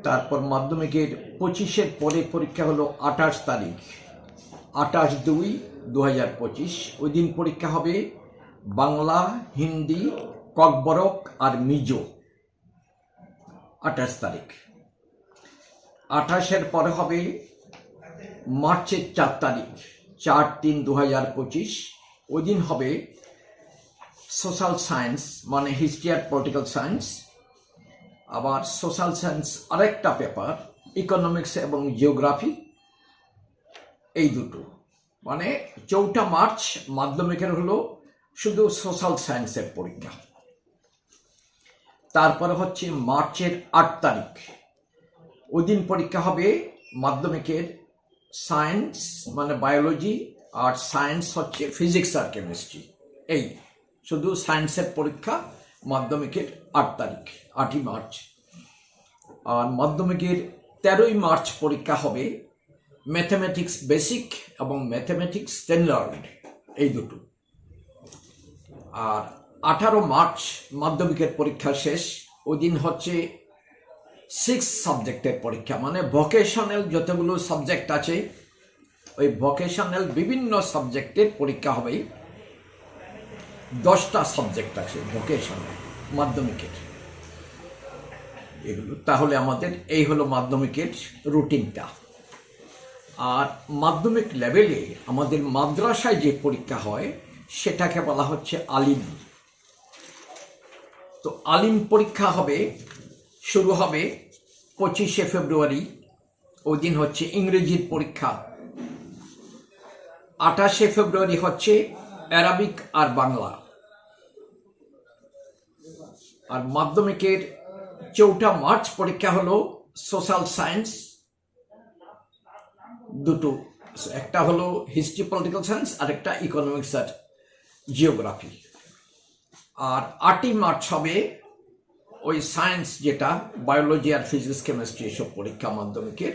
তারপর মাধ্যমিকের পঁচিশের পরে পরীক্ষা হলো আঠাশ তারিখ, আঠাশ দুই দু হাজার পঁচিশ। ওই দিন পরীক্ষা হবে বাংলা, হিন্দি, ককবরক আর মিজো। আঠাশ তারিখ। আঠাশের পরে হবে মার্চের চার তারিখ, চার তিন দু হাজার পঁচিশ। ওই দিন হবে সোশ্যাল সায়েন্স, মানে হিস্ট্রি আর পলিটিক্যাল সায়েন্স। আবার সোশ্যাল সায়েন্স আরেকটা পেপার, ইকোনমিক্স এবং জিওগ্রাফি, এই দুটো। মানে চৌঠা মার্চ মাধ্যমিকের হলো শুধু সোশ্যাল সায়েন্সের পরীক্ষা। তারপরে হচ্ছে মার্চের আট তারিখ, ওই দিন পরীক্ষা হবে মাধ্যমিকের সায়েন্স, মানে বায়োলজি, আর সায়েন্স হচ্ছে ফিজিক্স আর কেমিস্ট্রি। এই শুধু সায়েন্সের পরীক্ষা মাধ্যমিকের আট তারিখ, আটই মার্চ। আর মাধ্যমিকের তেরোই মার্চ পরীক্ষা হবে ম্যাথমেটিক্স বেসিক এবং ম্যাথমেটিক্স স্ট্যান্ডার্ড, এই দুটো। আর আঠারো মার্চ মাধ্যমিকের পরীক্ষা শেষ। ওই দিন হচ্ছে সিক্স সাবজেক্টের পরীক্ষা, মানে ভোকেশনাল যতগুলো সাবজেক্ট আছে, ওই ভোকেশনাল বিভিন্ন সাবজেক্টের পরীক্ষা হবে। দশটা সাবজেক্ট আছে ভোকেশনাল মাধ্যমিকের, এগুলো। তাহলে আমাদের এই হলো মাধ্যমিকের রুটিনটা। আর মাধ্যমিক লেভেলে আমাদের মাদ্রাসায় যে পরীক্ষা হয়, সেটাকে বলা হচ্ছে আলিম। তো আলিম পরীক্ষা হবে, শুরু হবে পঁচিশে ফেব্রুয়ারি, ওই দিন হচ্ছে ইংরেজির পরীক্ষা। আঠাশে ফেব্রুয়ারি হচ্ছে অ্যারাবিক আর বাংলা। আর মাধ্যমিকের চৌঠা মার্চ পরীক্ষা হলো সোশ্যাল সায়েন্স, দুটো, একটা হলো হিস্ট্রি পলিটিক্যাল সায়েন্স আর একটা ইকোনমিক্স আর জিওগ্রাফি। আর আটই মার্চ হবে ওই সায়েন্স, যেটা বায়োলজি আর ফিজিক্স কেমিস্ট্রি, এসব পরীক্ষা মাধ্যমিকের।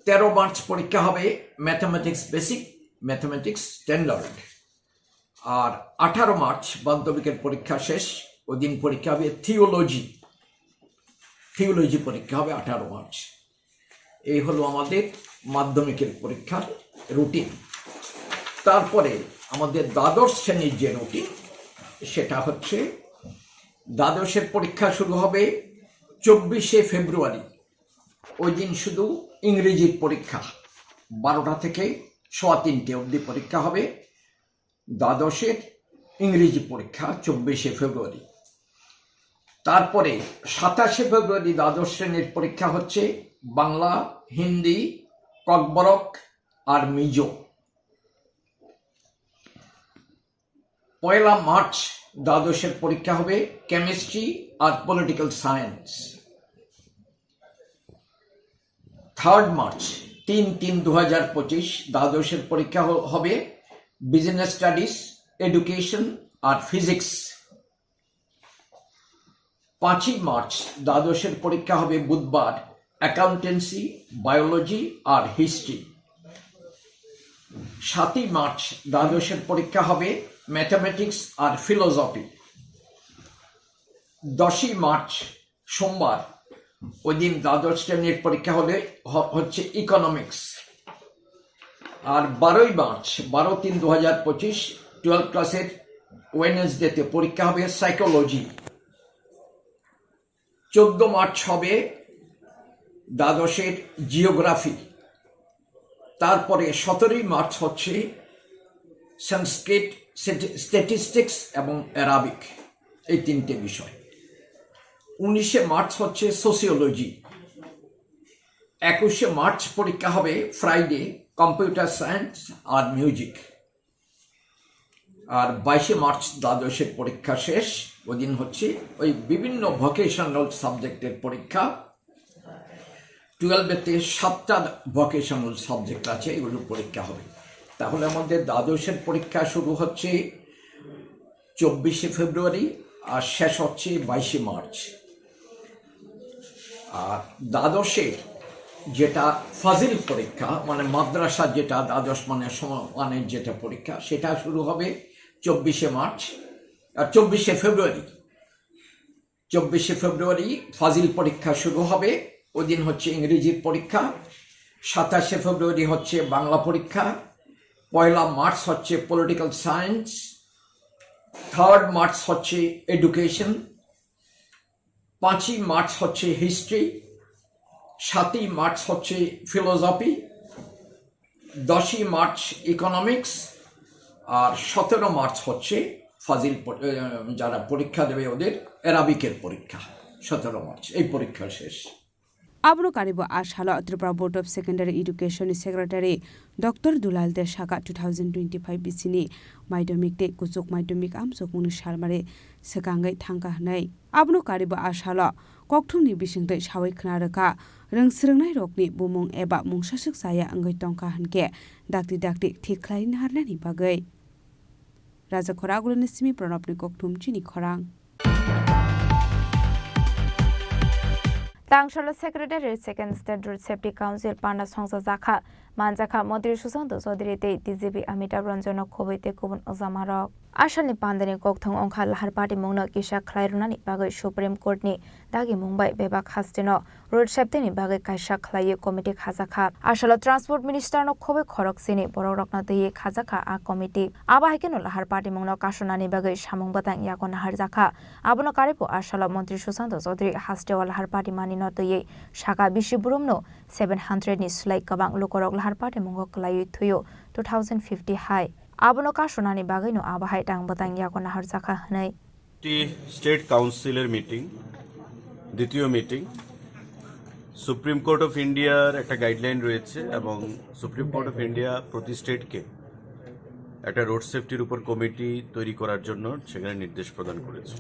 তেরো মার্চ পরীক্ষা হবে ম্যাথমেটিক্স বেসিক, ম্যাথমেটিক্স স্ট্যান্ডার্ড। আর আঠারো মার্চ মাধ্যমিকের পরীক্ষা শেষ, ওই দিন পরীক্ষা হবে থিওলজি, থিওলজি পরীক্ষা হবে আঠারো মার্চ। এই হলো আমাদের মাধ্যমিকের পরীক্ষার রুটিন। তারপরে আমাদের দ্বাদশ শ্রেণীর যে রুটিন, সেটা হচ্ছে দ্বাদশের পরীক্ষা শুরু হবে চব্বিশে ফেব্রুয়ারি। ওই দিন শুধু ইংরেজির পরীক্ষা, বারোটা থেকে সোয়া তিনটে অবধি পরীক্ষা হবে। দ্বাদশের ইংরেজি পরীক্ষা চব্বিশে ফেব্রুয়ারি। তারপরে সাতাশে ফেব্রুয়ারি দ্বাদশ শ্রেণীর পরীক্ষা হচ্ছে বাংলা, হিন্দি, ককবরক আর মিজো। পয়লা মার্চ দ্বাদশের পরীক্ষা হবে কেমিস্ট্রি আর পলিটিক্যাল সায়েন্স। থার্ড মার্চ, তিন তিন দু হাজার পঁচিশ, দ্বাদশের পরীক্ষা হ-, হবে বিজনেস স্টাডিজ, এডুকেশন আর ফিজিক্স। পাঁচই মার্চ দ্বাদশের পরীক্ষা হবে বুধবার, অ্যাকাউন্টেন্সি, বায়োলজি আর হিস্ট্রি। সাতই মার্চ দ্বাদশের পরীক্ষা হবে ম্যাথামেটিক্স আর ফিলোসফি। দশই মার্চ সোমবার, ওই দিন দ্বাদশ শ্রেণীর পরীক্ষা হলে হ- হচ্ছে ইকোনমিক্স। আর বারোই মার্চ, বারো তিন দু হাজার পঁচিশ, টুয়েলভ ক্লাসের ওয়েনেসডেতে পরীক্ষা হবে সাইকোলজি। চোদ্দ মার্চ হবে দ্বাদশের জিওগ্রাফি। তারপরে সতেরোই মার্চ হচ্ছে সংস্কৃত, স্ট্যাটিস্টিক্স এবং অ্যারাবিক, এই তিনটে বিষয়। উনিশে মার্চ হচ্ছে সোসিওলজি। একুশে মার্চ পরীক্ষা হবে ফ্রাইডে, কম্পিউটার সায়েন্স আর মিউজিক। আর বাইশে মার্চ দ্বাদশের পরীক্ষা শেষ। ওদিন হচ্ছে ওই বিভিন্ন ভোকেশনাল সাবজেক্টের পরীক্ষা। টুয়েলভেতে সাতটা ভোকেশনাল সাবজেক্ট আছে, এগুলোর পরীক্ষা হবে। তাহলে আমাদের দ্বাদশের পরীক্ষা শুরু হচ্ছে চব্বিশে ফেব্রুয়ারি আর শেষ হচ্ছে বাইশে মার্চ। আর দ্বাদশে যেটা ফাজিল পরীক্ষা, মানে মাদ্রাসা যেটা দ্বাদশ মানে সম- মানে যেটা পরীক্ষা, সেটা শুরু হবে চব্বিশে মার্চ আর চব্বিশে ফেব্রুয়ারি। চব্বিশে ফেব্রুয়ারি ফাজিল পরীক্ষা শুরু হবে, ওই দিন হচ্ছে ইংরেজির পরীক্ষা। সাতাশে ফেব্রুয়ারি হচ্ছে বাংলা পরীক্ষা। পয়লা মার্চ হচ্ছে পলিটিক্যাল সায়েন্স। থার্ড মার্চ হচ্ছে এডুকেশন। পাঁচই মার্চ হচ্ছে হিস্ট্রি। সাতই মার্চ হচ্ছে ফিলোসফি। দশই মার্চ ইকোনমিক্স। আর সতেরো মার্চ হচ্ছে ফাজিল প- আহ, যারা পরীক্ষা দেবে ওদের অ্যারাবিকের পরীক্ষা। সতেরো মার্চ এই পরীক্ষা শেষ। Abono karibo a salo Tripura Board of Secondary Education ni Secretary Doctor Dulal De saka two thousand twenty-five bisini madhyamik tei kuchuk madhyamik amchokmungni salmari swkangwi thangkha hwnwi. Abono karibo a salo kokthumni bisingtwi sawi khna rwkha, rwngsrwngnairokni bumung eba mungsaswk chaya wngwi tongkha hwnkhe dakti dakti thik khlai naharnani bagwi. Raja Khoragulini simi Pranabni kokthum chini khorang. Tangsalo Secretary Second State Road Safety Council panda songcha jakha, manjakha Montri Sushanta Chaudhary tei D G P Amitabh Ranjan no khobwi tei kubun ojamarok. Asalni pandani kokthong ongkha lahar patimungno kisa khlai rwnani bagwi Supreme Court ni dagimung bai bebak hasteno road safety ni bagwi kaisa khlaiwi committee khajakha. Asalo Transport Minister no khobwi khorok chini borok rokno twiwi khajakha a committee. Abo hai kheno lahar patimungno kasonani bagwi samung bwtang yago naharjakha. Abono karibo asalo Montri Sushanta Chaudhary hasteo lahar patimani no twiwi saka bisi burumno seven hundred ni slai kwbang lukorok lahar patimungo kwlaiwi thwio two thousand fifty hai. Abono kasonani bagwino abo hai tang bwtang yago naharjakha hwnwi. একটি স্টেট কাউন্সিলের মিটিং, দ্বিতীয় meeting. Supreme court of ইন্ডিয়ার একটা গাইডলাইন রয়েছে এবং supreme court of India প্রতি স্টেটকে একটা রোড সেফটির উপর কমিটি তৈরি করার জন্য সেখানে নির্দেশ প্রদান করেছে।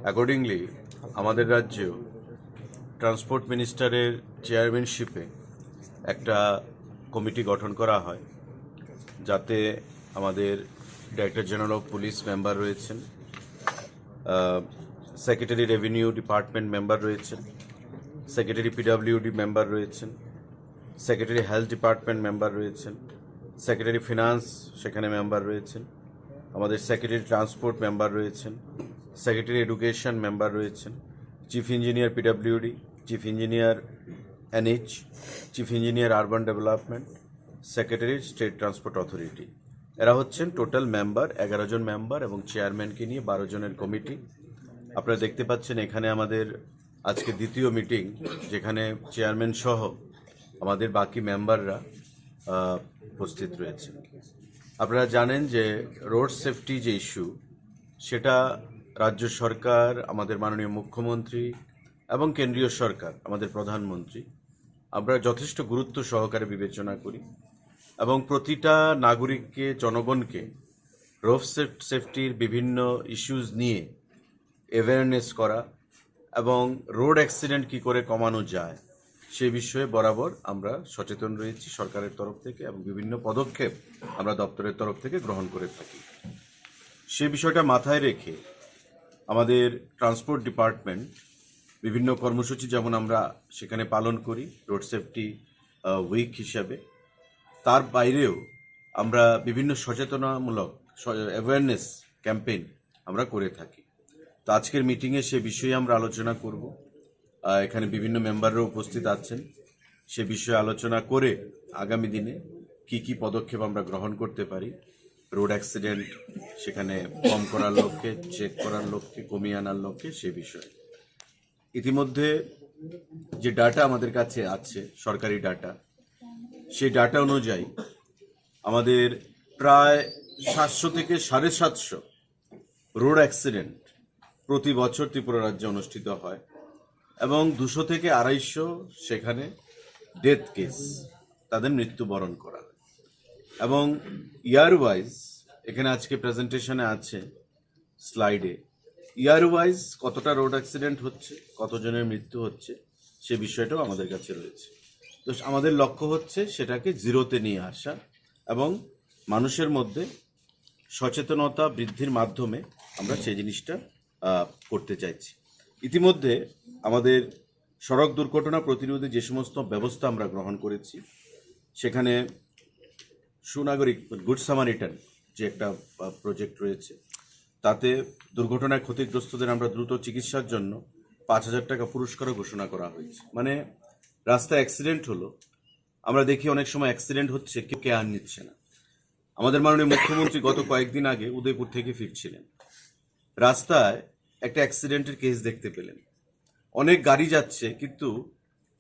অ্যাকর্ডিংলি আমাদের রাজ্যেও ট্রান্সপোর্ট মিনিস্টারের চেয়ারম্যানশিপে একটা কমিটি গঠন করা হয়, যাতে আমাদের director general of police member রয়েছেন, সেক্রেটারি রেভিনিউ ডিপার্টমেন্ট মেম্বার রয়েছেন, সেক্রেটারি পিডাব্লিউডি মেম্বার রয়েছেন, সেক্রেটারি হেলথ ডিপার্টমেন্ট মেম্বার রয়েছেন, সেক্রেটারি ফিনান্স সেখানে মেম্বার রয়েছেন, আমাদের সেক্রেটারি ট্রান্সপোর্ট মেম্বার রয়েছেন, সেক্রেটারি এডুকেশন মেম্বার রয়েছেন, chief engineer PWD, chief engineer NH, chief engineer urban development, secretary state transport authority. এরা হচ্ছেন টোটাল মেম্বার, এগারো জন মেম্বার এবং চেয়ারম্যানকে নিয়ে বারো জনের কমিটি। আপনারা দেখতে পাচ্ছেন এখানে আমাদের আজকে দ্বিতীয় মিটিং, যেখানে চেয়ারম্যান সহ আমাদের বাকি মেম্বাররা আহ, উপস্থিত রয়েছে। আপনারা জানেন যে রোড সেফটি যে ইস্যু, সেটা রাজ্য সরকার, আমাদের মাননীয় মুখ্যমন্ত্রী এবং কেন্দ্রীয় সরকার, আমাদের প্রধানমন্ত্রী, আমরা যথেষ্ট গুরুত্ব সহকারে বিবেচনা করি এবং প্রতিটা নাগরিককে, জনগণকে রোড সেফ- সেফটির বিভিন্ন ইস্যুস নিয়ে অ্যাওয়ারনেস করা এবং রোড অ্যাক্সিডেন্ট কি করে কমানো যায়, সে বিষয়ে বরাবর আমরা সচেতন রয়েছি সরকারের তরফ থেকে এবং বিভিন্ন পদক্ষেপ আমরা দপ্তরের তরফ থেকে গ্রহণ করে থাকি। সে বিষয়টা মাথায় রেখে আমাদের ট্রান্সপোর্ট ডিপার্টমেন্ট বিভিন্ন কর্মসূচি যেমন আমরা সেখানে পালন করি রোড সেফটি উইক হিসাবে, তার বাইরেও আমরা বিভিন্ন সচেতনামূলক, স-, অ্যাওয়ারনেস ক্যাম্পেইন আমরা করে থাকি। তো আজকের মিটিংয়ে সে বিষয়ে আমরা আলোচনা করব। আহ, এখানে বিভিন্ন মেম্বাররা উপস্থিত আছেন। সে বিষয়ে আলোচনা করে আগামী দিনে কি কি পদক্ষেপ আমরা গ্রহণ করতে পারি, রোড অ্যাক্সিডেন্ট সেখানে কম করার লক্ষ্যে, চেক করার লক্ষ্যে, কমিয়ে আনার লক্ষ্যে, সে বিষয়ে। ইতিমধ্যে যে ডাটা আমাদের কাছে আছে, সরকারি ডাটা, সেই ডাটা অনুযায়ী আমাদের প্রায় সাতশো থেকে সাড়ে সাতশো রোড অ্যাক্সিডেন্ট প্রতি বছর ত্রিপুরা রাজ্যে অনুষ্ঠিত হয় এবং দুশো থেকে আড়াইশো সেখানে ডেথ কেস, তাদের মৃত্যুবরণ করা হয়। এবং ইয়ার ওয়াইজ এখানে আজকে প্রেজেন্টেশনে আছে, স্লাইডে ইয়ার ওয়াইজ কতটা রোড অ্যাক্সিডেন্ট হচ্ছে, কতজনের মৃত্যু হচ্ছে, সে বিষয়টাও আমাদের কাছে রয়েছে। তো আমাদের লক্ষ্য হচ্ছে সেটাকে জিরোতে নিয়ে আসা এবং মানুষের মধ্যে সচেতনতা বৃদ্ধির মাধ্যমে আমরা সেই জিনিসটা, আহ, করতে চাইছি। ইতিমধ্যে আমাদের সড়ক দুর্ঘটনা প্রতিরোধে যে সমস্ত ব্যবস্থা আমরা গ্রহণ করেছি, সেখানে সুনাগরিক, গুড সামারিটান যে একটা, আহ, প্রজেক্ট রয়েছে, তাতে দুর্ঘটনায় ক্ষতিগ্রস্তদের আমরা দ্রুত চিকিৎসার জন্য পাঁচ হাজার টাকা পুরস্কারও ঘোষণা করা হয়েছে। মানে, রাস্তায় অ্যাক্সিডেন্ট হলো, আমরা দেখি অনেক সময় অ্যাক্সিডেন্ট হচ্ছে, কেউ কেয়ার নিচ্ছে না। আমাদের মাননীয় মুখ্যমন্ত্রী গত কয়েকদিন আগে উদয়পুর থেকে ফিরছিলেন, রাস্তায় একটা অ্যাক্সিডেন্টের কেস দেখতে পেলেন। অনেক গাড়ি যাচ্ছে, কিন্তু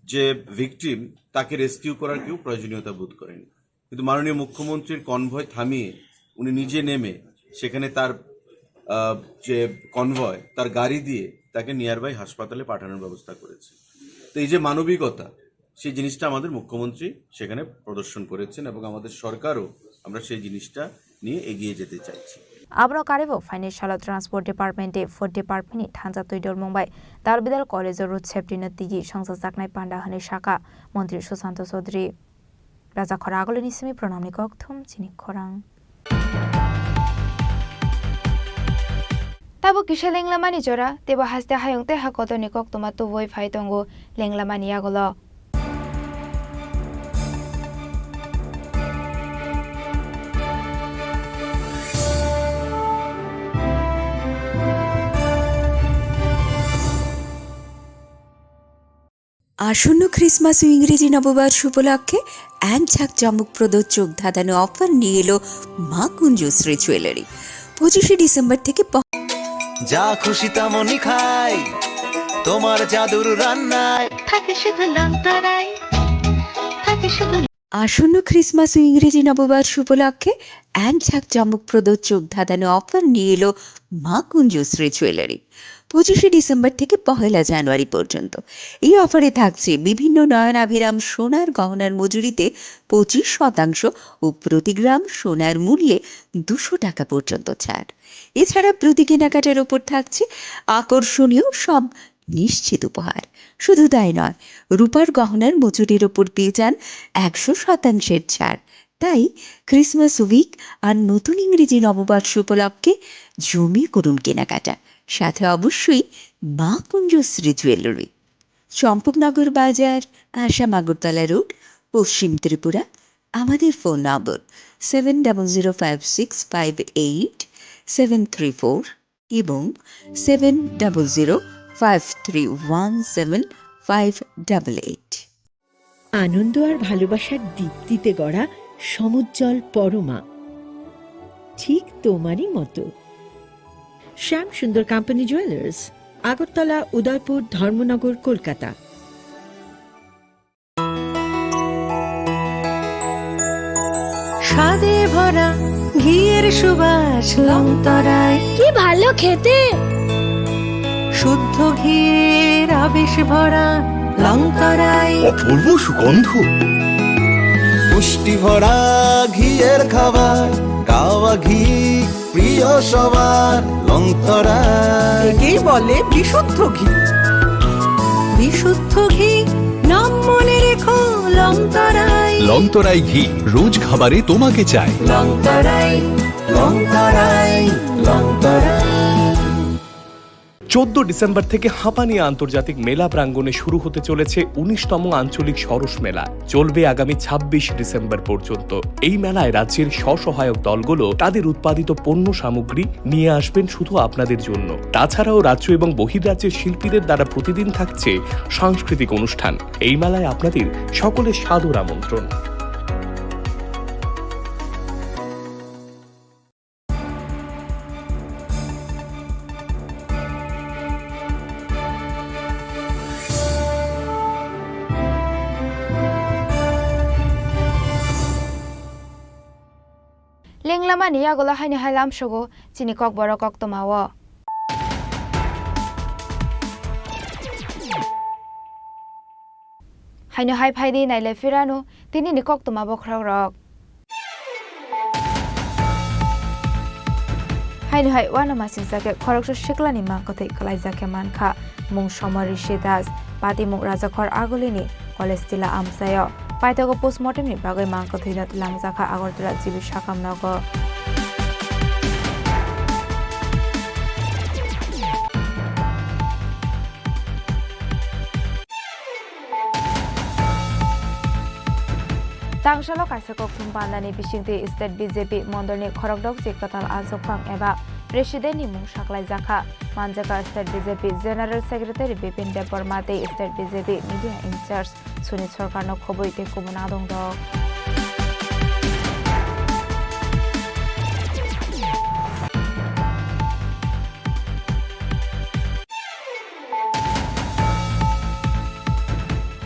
যে ভিকটিম, তাকে রেস্কিউ করার কেউ প্রয়োজনীয়তা বোধ করেনি। কিন্তু মাননীয় মুখ্যমন্ত্রীর কনভয় থামিয়ে উনি নিজে নেমে সেখানে তার, আহ, যে কনভয়, তার গাড়ি দিয়ে তাকে নিয়ারবাই হাসপাতালে পাঠানোর ব্যবস্থা করেছে। তো এই যে মানবিকতা, সেই জিনিসটা আমাদের মুখ্যমন্ত্রী সেখানে প্রদর্শন করেছেন এবং আমাদের সরকারও আমরা সেই জিনিসটা নিয়ে এগিয়ে যেতে চাইছি। Abono karwi bo phainai salo Transport Department tei Food Department ni thansa twi dolmung bai Darbidal College o road safety no tigi songchajaknai panda hwnwi sakha Montri Susanto Chaudhary. Raja khorang agulini simi pranamni kokthum chini khorang. Tabuk kisa lenglamani jora, teibo haste hayung tei ha kotorni koktwma tubui phai tongo lenglamani yagulo. আসন্ন ক্রিসমাস ও ইংরেজি নববর্ষ উপলক্ষে এক ঝাঁক চমকপ্রদ চোখ ধাঁধানো অফার নিয়ে এলো মা কুঞ্জশ্রী জুয়েলারি। পঁচিশে ডিসেম্বর থেকে প- যা খুশি তেমনই খাই তোমার জাদুর রান্নায়। থাকে শুধু লংতরাই, থাকে শুধু আসন্ন ক্রিসমাস ও ইংরেজি নববর্ষ উপলক্ষে এক ঝাঁক চমকপ্রদ চোখ ধাঁধানো অফার নিয়ে এলো মা কুঞ্জশ্রী জুয়েলারি। পঁচিশে ডিসেম্বর থেকে পহেলা জানুয়ারি পর্যন্ত এই অফারে থাকছে বিভিন্ন নয়নাভিরাম সোনার গহনার মজুরিতে পঁচিশ শতাংশ ও প্রতি গ্রাম সোনার মূল্যে দুশো টাকা পর্যন্ত ছাড়। এছাড়া প্রতি কেনাকাটার ওপর থাকছে আকর্ষণীয় সব নিশ্চিত উপহার। শুধু তাই নয়, রূপার গহনার মজুরির ওপর পেয়ে যান একশো শতাংশের ছাড়। তাই ক্রিসমাস উইক আর নতুন ইংরেজি নববর্ষ উপলক্ষে জমিয়ে করুন কেনাকাটা, সাথে অবশ্যই মা কুঞ্জশ্রী জুয়েলারি, চম্পকনগর বাজার, আসাম আগরতলা রোড, পশ্চিম ত্রিপুরা। আমাদের phone number seven double zero five six five eight seven three four এবং seven double zero five three one seven five double eight. আনন্দ আর ভালোবাসার দীপ্তিতে গড়া সমুজ্জ্বল পরমা, ঠিক তোমারই মতো। শ্যাম সুন্দর কোম্পানি জুয়েলার্স, আগরতলা, উদয়পুর, ধর্মনগর, কলকাতা। স্বাদে ভরা ঘিয়ের সুবাস লংতরাই। কি ভালো খেতে! শুদ্ধ ঘিয়ের আবেশ ভরা লংতরাই। অপূর্ব সুগন্ধ। পুষ্টি ভরা ঘিয়ের খাবার, কাওয়া ঘি প্রিয় সবার লংতরাই। একেই বলে বিশুদ্ধ ঘি। বিশুদ্ধ ঘি, নাম মনে রেখো লংতরাই। লংতরাই ঘি, রোজ খাবারে তোমাকে চাই। লংতরাই, লংতরাই, লংতরাই। চোদ্দ ডিসেম্বর থেকে হাঁপানি আন্তর্জাতিক মেলা প্রাঙ্গণে শুরু হতে চলেছে উনিশতম আঞ্চলিক সরস মেলা। চলবে আগামী ছাব্বিশ ডিসেম্বর পর্যন্ত। এই মেলায় রাজ্যের স্বসহায়ক দলগুলো তাদের উৎপাদিত পণ্য সামগ্রী নিয়ে আসবেন শুধু আপনাদের জন্য। তাছাড়াও রাজ্য এবং বহির্রাজ্যের শিল্পীদের দ্বারা প্রতিদিন থাকছে সাংস্কৃতিক অনুষ্ঠান। এই মেলায় আপনাদের সকলের সাদর আমন্ত্রণ। Lenglamani yagulo haino hai lamsogo chini kokborok koktoma o. Haino hai phaidi nailai phirano tinini koktoma bokhorok rok. Haino hai uanama singsa khe khoroksa siklani mangkwthwi kwlaijak khe mankha. Mung Somar Rishi Das, patimung Rajakhor Agulini, College Tila amchaio. Paithago postmortemni bagwi mangkwthwino twlangjakha Agartala G B Sakam nogo. Tangsalo kaisa kokthum pandani bisingtwi state B J P mondolni khorokdokchi kwtal achukphang eba presidentni mung saklaijakha. Manjakha state B J P General Secretary Bipin Debbarma tei state B J P media in charge Suni Sarkarno khobwi tei kubun adong rok.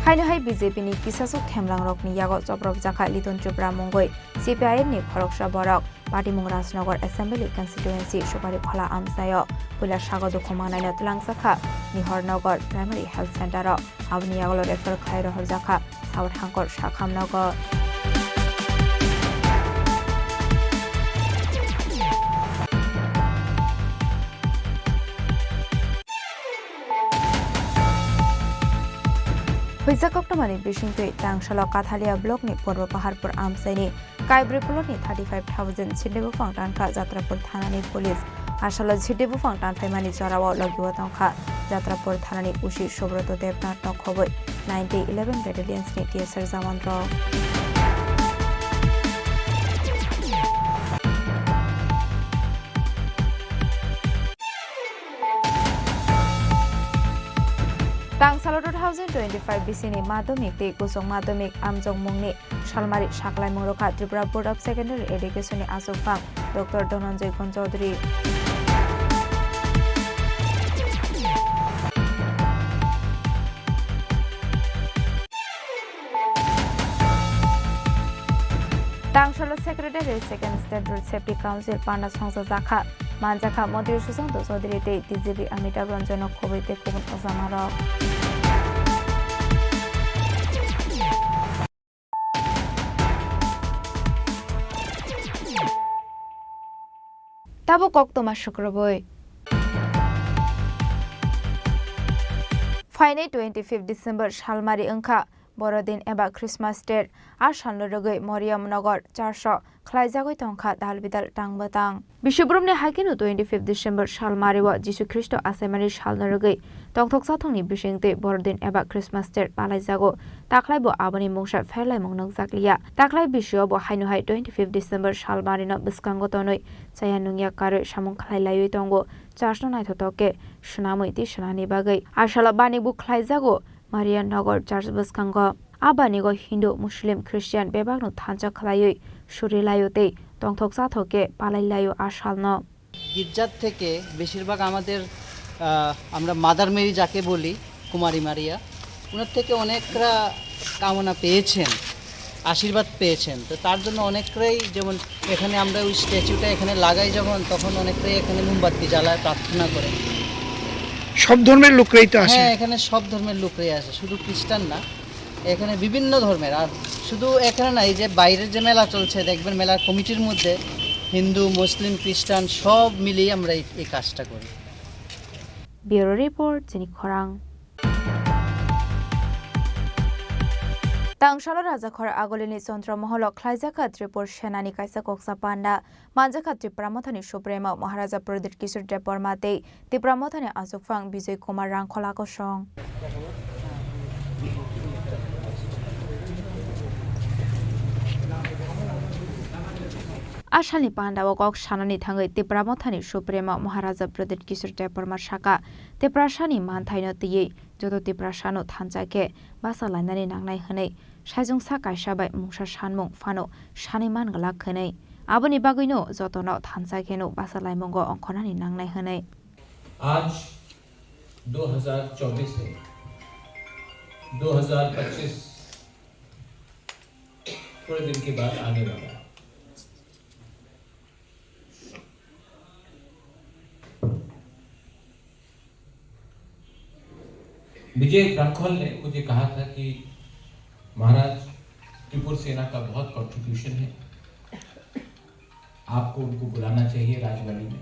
Haino hai B J P ni kisasuk khemlang rokni yago chopropjakha Liton Chopra mungwi C P I M ni khoroksa borok. Patimung Rajnagar Assembly Constituency Supari Khola amchaio puila sago dukhu mangnaino twlangjakha Nihar Nagar Primary Health Center o. Aboni yagulo refer khlai rohorjakha South Hangkor Sakham Nagar. Huijak koktwmani bisingtwi Tangsalo Kathalia block ni Purbo Paharpur amchaini Kaibrwi plot ni thirty five thousand chirni buphang tankha Jatrapur thanani police. Asalo chirni buphang tanphaimani jorao logio tongkha Jatrapur thanani O C Subroto Debnath no khobwi nine eleven battalions ni T S R jawan rok. Tangsalo two thousand twenty-five bisini madhyamik tei kuchuk madhyamik amjokmungni salmari saklaimung rwkha Tripura Board of Secondary Education ni achukphang Doctor Dhananjay Gun Chaudhary. Tangsalo Secretary Second State Road Safety Council panda songchajakha, manjakha Montri Sushanta Chaudhary tei D G P Amitabh Ranjan no khobwi tei kubun ojamarok. Tabuk koktwma sukrubwi. Phainai twenty fifth December salmari wngkha Borodin eba Christmas Day. A salno rwgwi Mariam Nagar Church o khlaijagwi tongkha dal bidal tang bwtang. Bisibrumni hai kheno twenty fifth December salmario Jisu Khristo achaimani salno rwgwi tongthok chathokni bisingtwi Borodin eba Christmas Day palaijago. Takhlaibo aboni mungsa pherlaimung nukjakliya. Takhlai bisio bo haino hai twenty fifth December salmarino bwskango tonwi chaya nungya karwi samung khlai laiwi tongo. Church no naithotok khe swnamwi tei swnani bagwi. Asalo banibo khlaijago Maria Nagar Church bwskango. A banigo Hindu, Muslim, Christian bebakno thansa khlaiwi suri laio tei tongthok chathok khe palai laio a salno. গির্জার থেকে বেশিরভাগ আমাদের, আহ, আমরা mother Mary যাকে বলি, কুমারী মারিয়া, ওনার থেকে অনেকরা কামনা পেয়েছেন, আশীর্বাদ পেয়েছেন। তো তার জন্য অনেকরাই, যেমন এখানে আমরা ওই স্ট্যাচুটা এখানে লাগাই যখন, তখন অনেকরাই এখানে মোমবাতি জ্বালায়, প্রার্থনা করে। সব ধর্মের লোকরাই তো আসে। হ্যাঁ, এখানে সব ধর্মের লোকরাই আসে, শুধু খ্রিস্টান না, এখানে বিভিন্ন ধর্মের। আর শুধু এখানে না, এই যে বাইরের যে মেলা চলছে, দেখবেন মেলার কমিটির মধ্যে হিন্দু, মুসলিম, খ্রিস্টান সব মিলিয়ে আমরা এই, এই কাজটা করি। Bureau Report, Chini Khorang. Tangsalo Rajakhor Agulini Chondro Moholo khlaijakha Tripur Senani kaisa koksa panda, manjakha Tipra Mothani Supremo Maharaja Pradyut Kishore Debbarma tei Tipra Mothani Achukphang Bijoy Kumar Rangkhola kosong. A salni pandao kok sanani thangwi Tipra Mothani Supremo Maharaja Pradyut Kishore Debbarma saka, Tiprasani manthaino twiwi joto Tiprasano thansa khe basa lainani nangnai hwnwi, saijwngsa kaisa bai mungsa sanmung phano sanwi man glak hwnwi. Aboni bagwino jotono thansa kheno basa laimungo ongkhornani nangnai hwnwi. आज दो हज़ार चौबीस है, दो हज़ार पच्चीस थोड़े दिन के बाद आने वाला है। विजय रांखल ने मुझे कहा था कि महाराज, त्रिपुर सेना का बहुत कंट्रीब्यूशन है, आपको उनको बुलाना चाहिए राजवाड़ी में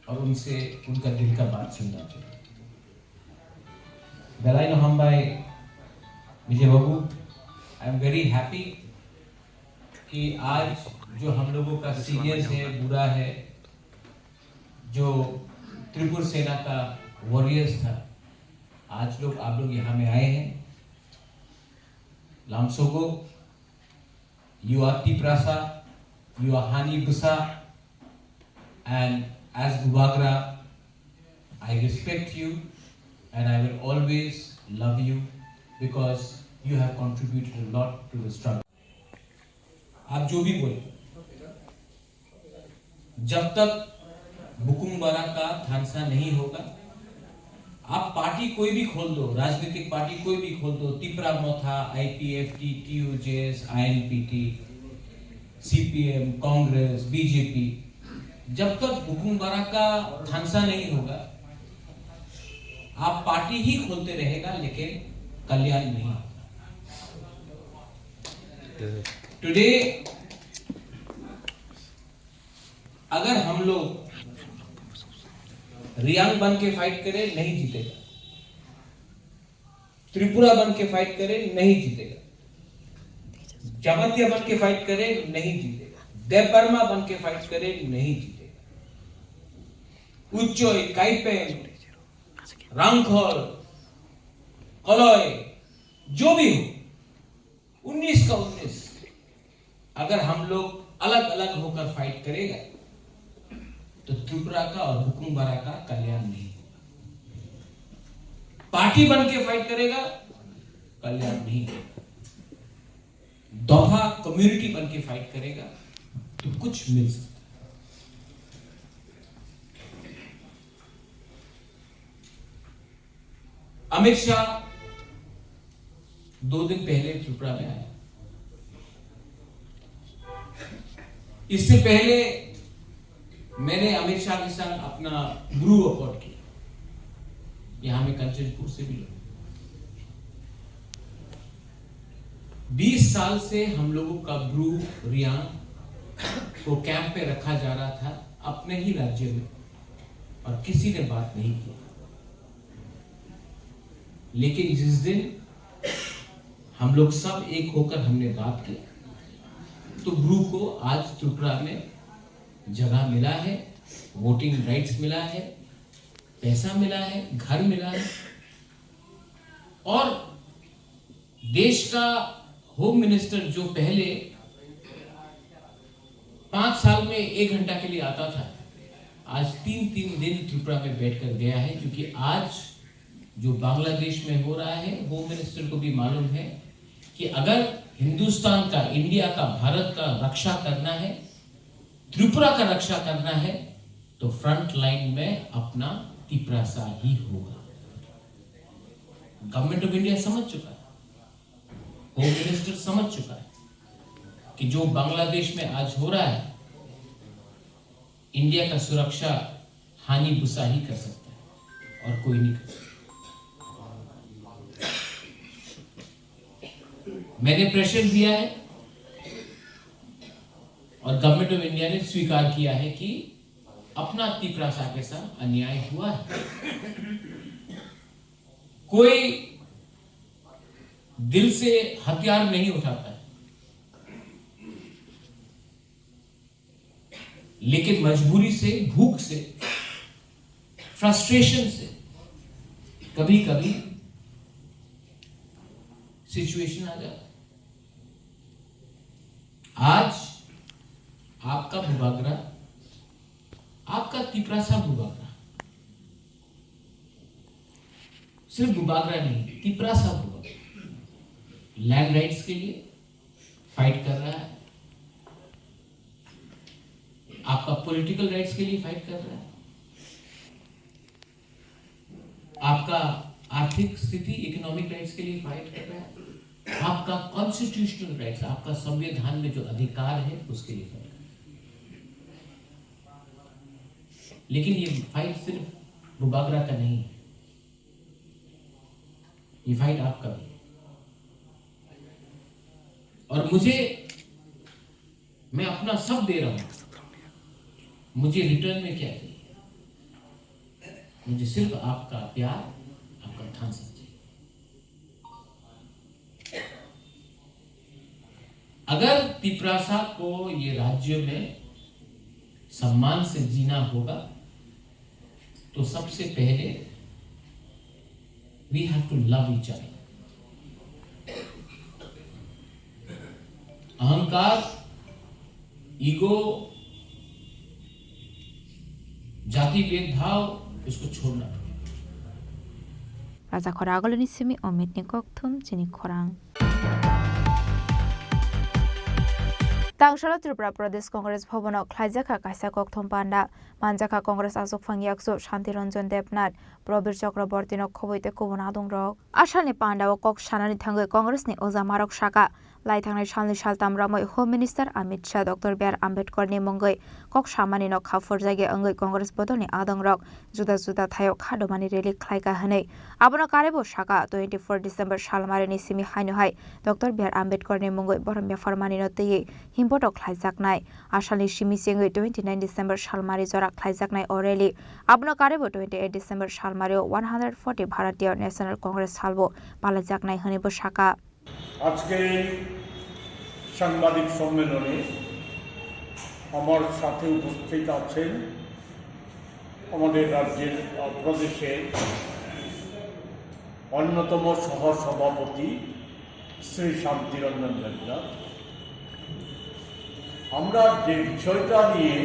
और उनसे उनका दिल का बात सुनना चाहिए। Belai no hambai, Vijay Babu, I am very happy कि आज जो हम लोगों का सीनियर्स है, बूढ़ा है, जो त्रिपुर सेना का वॉरियर्स था, आज लोग, आप लोग यहाँ में आए हैं। Lamsogo, you are Tiprasa, you are Hani Busa, and as Bubagra, I respect you and I will always love you because you have contributed a lot to the struggle. आप जो भी बोले, जब तक बुकुम बारा का थानसा नहीं होगा, आप पार्टी कोई भी खोल दो, राजनीतिक पार्टी कोई भी खोल दो, तिपरा मोथा, आईपीएफटी, टीयूजेएस, आईएनपीटी, सीपीएम, कांग्रेस, बीजेपी, जब तक बुकुम बारा का थानसा नहीं होगा, आप पार्टी ही खोलते रहेगा, लेकिन कल्याण नहीं होगा। टुडे अगर हम लोग रियांग बन के फाइट करें, नहीं जीतेगा। त्रिपुरा बन के फाइट करें, नहीं जीतेगा। जमातिया बन के फाइट करें, नहीं जीतेगा। देव वर्मा बन के फाइट करें, नहीं जीतेगा। उच्चोय, काइपेन, रांखल, कलय, जो भी हो, उन्नीस का उन्नीस, अगर हम लोग अलग-अलग होकर फाइट करेगा, तो त्रिपुरा का और बुकुम बारा का कल्याण नहीं होगा। पार्टी बन के फाइट करेगा, कल्याण नहीं होगा। दफा कम्युनिटी बन के फाइट करेगा, तो कुछ मिल सकता है। अमित शाह दो दिन पहले त्रिपुरा में आया। इससे पहले मैंने अमित शाह के साथ अपना ब्रू अकॉर्ड किया, यहाँ में कंचनपुर से भी लोग। बीस साल से हम लोगों का ब्रू रियांग को कैंप पे रखा जा रहा था अपने ही राज्य में, और किसी ने बात नहीं किया। लेकिन जिस दिन हम लोग सब एक होकर हमने बात की, तो ब्रू को आज त्रिपुरा में जगह मिला है, वोटिंग राइट्स मिला है, पैसा मिला है, घर मिला है। और देश का होम मिनिस्टर जो पहले पाँच साल में एक घंटा के लिए आता था, आज तीन तीन दिन त्रिपुरा में बैठकर गया है, क्योंकि आज जो बांग्लादेश में हो रहा है, होम मिनिस्टर को भी मालूम है कि अगर हिंदुस्तान का, इंडिया का, भारत का रक्षा करना है, त्रिपुरा का रक्षा करना है, तो फ्रंट लाइन में अपना तिपरासा ही होगा। गवर्नमेंट ऑफ इंडिया समझ चुका है, होम मिनिस्टर समझ चुका है कि जो बांग्लादेश में आज हो रहा है, इंडिया का सुरक्षा हानि बुसा ही कर सकता है और कोई नहीं कर सकता। मैंने प्रेशर दिया है और गवर्नमेंट ऑफ इंडिया ने स्वीकार किया है कि अपना तिपरासा के साथ अन्याय हुआ है। कोई दिल से हथियार नहीं उठाता है, लेकिन मजबूरी से, भूख से, फ्रस्ट्रेशन से कभी कभी सिचुएशन आ जाता है। आज आपका बुबागरा, आपका तिपरासा बुबागरा, सिर्फ बुबागरा नहीं, तिपरासा बुबागरा लैंड राइट्स के लिए फाइट कर रहा है, आपका पॉलिटिकल राइट्स के लिए फाइट कर रहा है, आपका आर्थिक स्थिति, इकोनॉमिक राइट्स के लिए फाइट कर रहा है, आपका कॉन्स्टिट्यूशनल राइट्स, आपका संविधान में जो अधिकार है, उसके लिए फाइट कर रहा है। लेकिन ये फाइट सिर्फ बुबागरा का नहीं है, ये फाइट आपका भी है। और मुझे, मैं अपना सब दे रहा हूं, मुझे रिटर्न में क्या चाहिए? मुझे सिर्फ आपका प्यार, आपका ध्यान सब चाहिए। अगर तिपरासा को ये राज्य में सम्मान से जीना होगा, तो सबसे पहले we have to love each other. अहंकार, ईगो, जाति भेदभाव, इसको छोड़ना पड़ेगा. Raja Khora Agulini simi Omitni kokthum chini khorang. Tangsalo Tripura Pradesh Congress Bhavan o khlaijak kha kaisa kokthum panda. Manjak kha Congress achukphang yakchu Shanti Ranjan Debnath, Prabir Chakraborty no khobwi tei kubun adongrok. Asalni panda o kok sanani thangwi Congress ni oja marok saka, lai thangnai salni saltam romwi Home Minister Amit Shah Doctor B R Ambedkar ni mungwi kok samani no kha phurjagya wngwi Congress bodolni adongrok juda juda thaio kha domani rally khlaika hwnwi. Abono karwibo saka, twenty four December salmarini simi haino hai Doctor B R Ambedkar ni mungwi borom yapharmani no twiwi himbotok khlaijaknai. Asalni simi chengwi twenty nine December salmari jora khlaijaknai o rally. Abono karwibo twenty eight December salmario one hundred forty Bharatiya National Congress salbo palaijaknai hwnwibo saka. আজকের এই সাংবাদিক সম্মেলনে আমার সাথে উপস্থিত আছেন আমাদের রাজ্যের, আহ, প্রদেশের অন্যতম সহসভাপতি শ্রী শান্তিরঞ্জন দেবনাথ। আমরা যে বিষয়টা নিয়ে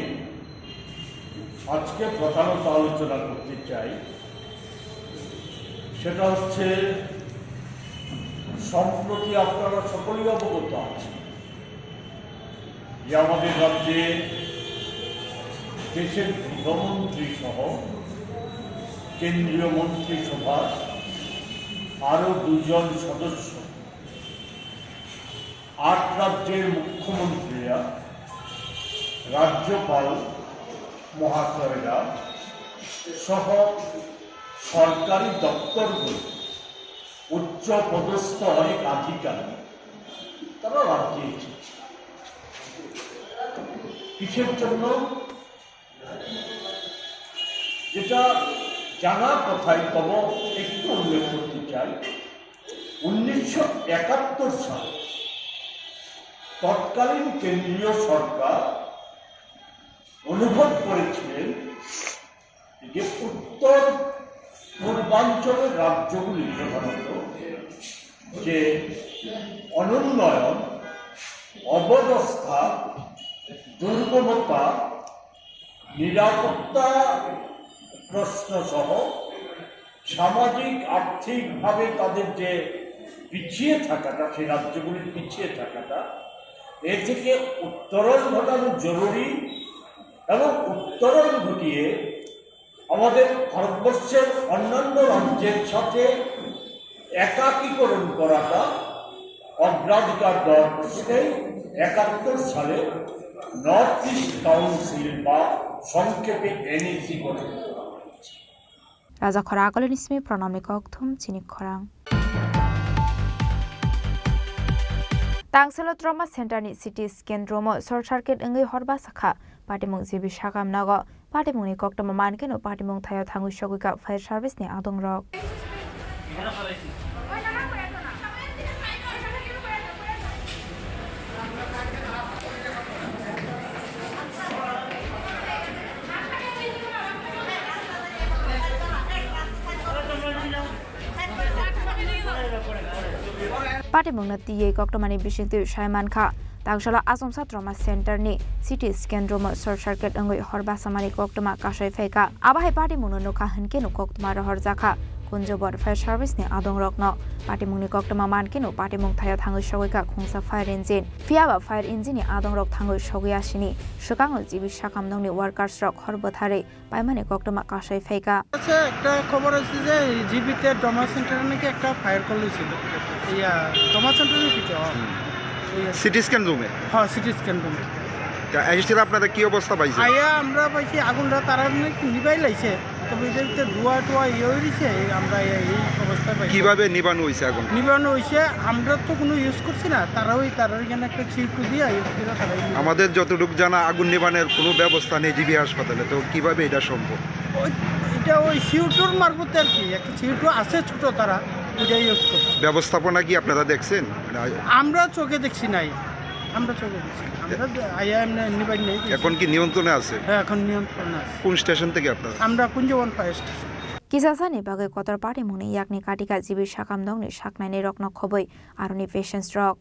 আজকে প্রধানত আলোচনা করতে চাই, সেটা হচ্ছে, সম্প্রতি আপনারা সকলেই অবগত আছেন যে আমাদের রাজ্যে দেশের গৃহমন্ত্রী সহ কেন্দ্রীয় মন্ত্রিসভার আরও দুজন সদস্য, আট রাজ্যের মুখ্যমন্ত্রীরা, রাজ্যপাল মহাশয়রা সহ সরকারি দপ্তরগুলো, উচ্চ পদস্থ অনেক আধিকারিক, তারা রাজ্যে এসেছে। কিসের জন্য? যেটা জানার কথাই, তবু একটু উল্লেখ করতে চাই। উনিশশো একাত্তর সালে তৎকালীন কেন্দ্রীয় সরকার অনুভব করেছিলেন যে উত্তর পূর্বাঞ্চলের রাজ্যগুলি, প্রধানত যে অনুন্নয়ন, অবদস্থা, দুর্গমতা, নিরাপত্তা প্রশ্ন সহ সামাজিক আর্থিকভাবে তাদের যে পিছিয়ে থাকাটা, সেই রাজ্যগুলির পিছিয়ে থাকাটা, এ থেকে উত্তরণ ঘটানো জরুরি এবং উত্তরণ ঘটিয়ে আমাদের ভারতবর্ষের অন্যান্য রাজ্যের সাথে একাকীকরণ করাটা অগ্রাধিকার দেওয়ার প্রশ্নে একাত্তর সালে নর্থ ইস্ট কাউন্সিল বা সংক্ষেপে এনইসি গঠন করা হয়েছে। Raja Khora Agulini simi Pranamni kokthum chini khorang. Tangselo trauma center ni C T scan room o short circuit wngwi hor bwsa kha. Patimung G B Sakam nogo. Patimungni koktwma mankhe no patimung thaio thangwi sogwi kha fire service ni adongrok. Patimungno tiywi koktwmani bisingtwi sai mankha, tangsalo Achomsa Trauma Center ni C T scan room o short circuit wngwi hor basamani koktwma kasai phaikha. Abo hai patimungno nukha hwnkhe no koktwma rohorjakha Kunjobor fire service ni adongrokno. Patimungni koktwma mankhe no patimung thaio thangwi sogwikha khungsa fire engine. Phiyaba fire engine ni adongrok thangwi sogwi asini swkango G B sakam nokni workers rok hor bwtharwi paimani koktwma kasai phaikha. আচ্ছা, একটা খবর আছে যে জিবিতে ট্রমা সেন্টারে নাকি একটা fire call হয়েছিল, ইয়া, ট্রমা সেন্টারে কিছু, হ্যাঁ। হুম। ইয়া। সিটি স্ক্যান রুমে? হ্যাঁ, সিটি স্ক্যান রুমে। তা এসেছিল আপনারা, কি অবস্থা পাইছেন? আইয়া আমরা পাইছি আগুনটা তারা নাকি নিবাই লাইছে, তবে এটার ভিতরে ধোয়া টোয়া ইয়ে হয়ে গেছে, এই আমরা এই, এই অবস্থায় পাইছি। কিভাবে নিবানো হয়েছে আগুন? নিবানো হয়েছে, আমরা তো কোনো ইউজ করছি না, তারা ওই তারা ওইখানে একটা চিরকু দিয়ে ইউজ করে তারা আমাদের যতটুকু জানা, আগুন নিবানোর কোনো ব্যবস্থা নেই জিবি হাসপাতালে, তো কিভাবে এটা সম্ভব? ওই, এটা ওই সিউটুর মারফতে আর কি, একটা সিউটু আছে ছোট, তারা ওইটাই ইউজ করে। ব্যবস্থাপনা কি আপনারা দেখছেন? মানে, আমরা চোখে দেখছি নাই, আমরা চোখে দেখছি না। আমরা দে-, আইয়া এমনি নিবাই নেই দেখছি। এখন কি নিয়ন্ত্রণে আছে? হ্যাঁ, এখন নিয়ন্ত্রণে আছে। কোন স্টেশন থেকে আপনারা? আমরা Kunjaban fire station. Kisasani bagwi kotor patimungni yakni katika jibi sakam nokni saknaini rokno khobwi aroni patients rok.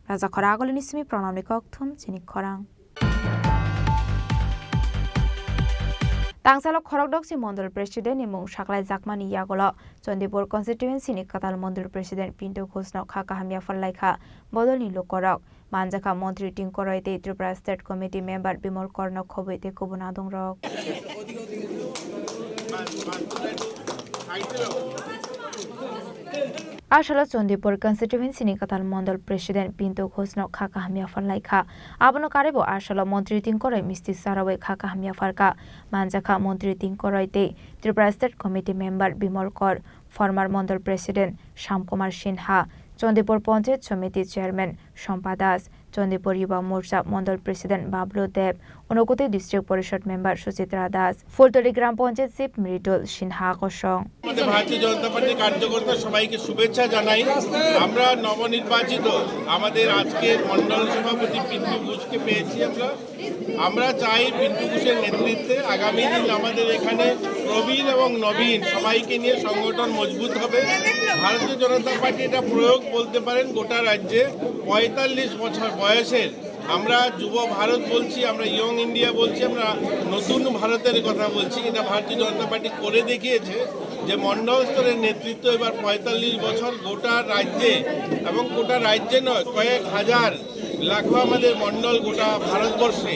Raja Khora Agulini simi Pranamni kokthum chini khorang. Tangsalo khorokdokchi Mondol President ni mung saklaijakmani yagulo Chandipur constituency ni kwtal Mondol President Pinto Ghosh no kha kaham yaphar laikha bodol ni lukorok. Manjakha Montri Tingkoroi tei Tripura State Committee member Bimol Kor no khobwi tei kubun adongrok. Asalo Chandipur constituency ni kwtal Mondol President Pinto Ghosh no kha kaham yaphar laikha. Abono karwi bo asalo Montri Tingkoroi misti charawi kha kaham yapharkha. Manjakha Montri Tingkoroi tei Tripura State Committee member Bimol Kor, former Mondol President Shyam Kumar Sinha, Chandipur Panchayat Samiti Chairman Sompa Das, Chandipur Yuba Morcha Mondol President Bablu Deb, Unakoti District Parishad Member Suchitra Das, Fultoli Gram Panchayat Chief Mridul Sinha kosong. আমাদের ভারতীয় জনতা পার্টির কার্যকর্তা সবাইকে শুভেচ্ছা জানাই। আমরা নবনির্বাচিত আমাদের আজকের মণ্ডল সভাপতি পিন্টু ঘোষকে পেয়েছি আমরা। আমরা চাই পিন্টু ঘোষের নেতৃত্বে আগামী দিন আমাদের এখানে প্রবীণ এবং নবীন সবাইকে নিয়ে সংগঠন মজবুত হবে। ভারতীয় জনতা পার্টি এটা প্রয়োগ বলতে পারেন গোটা রাজ্যে। পঁয়তাল্লিশ বছর বয়সের আমরা যুব ভারত বলছি, আমরা ইয়ং ইন্ডিয়া বলছি, আমরা নতুন ভারতের কথা বলছি। এটা ভারতীয় জনতা পার্টি করে দেখিয়েছে যে মণ্ডল স্তরের নেতৃত্ব এবার পঁয়তাল্লিশ বছর গোটা রাজ্যে, এবং গোটা রাজ্যে নয়, কয়েক হাজার লাখো আমাদের মণ্ডল গোটা ভারতবর্ষে,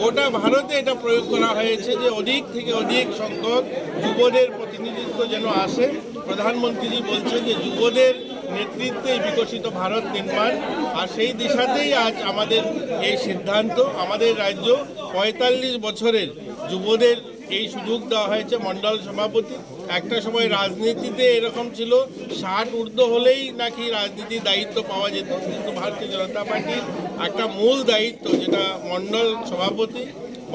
গোটা ভারতে এটা প্রয়োগ করা হয়েছে যে অধিক থেকে অধিক সংখ্যক যুবদের প্রতিনিধিত্ব যেন আসে। প্রধানমন্ত্রীজি বলছেন যে যুবদের নেতৃত্বেই বিকশিত ভারত নির্মাণ, আর সেই দিশাতেই আজ আমাদের এই সিদ্ধান্ত। আমাদের রাজ্য পঁয়তাল্লিশ বছরের যুবদের এই সুযোগ দেওয়া হয়েছে মণ্ডল সভাপতি। একটা সময় রাজনীতিতে এরকম ছিল, ষাট ঊর্ধ্ব হলেই নাকি রাজনীতির দায়িত্ব পাওয়া যেত, কিন্তু ভারতীয় জনতা পার্টির একটা মূল দায়িত্ব, যেটা মণ্ডল সভাপতি,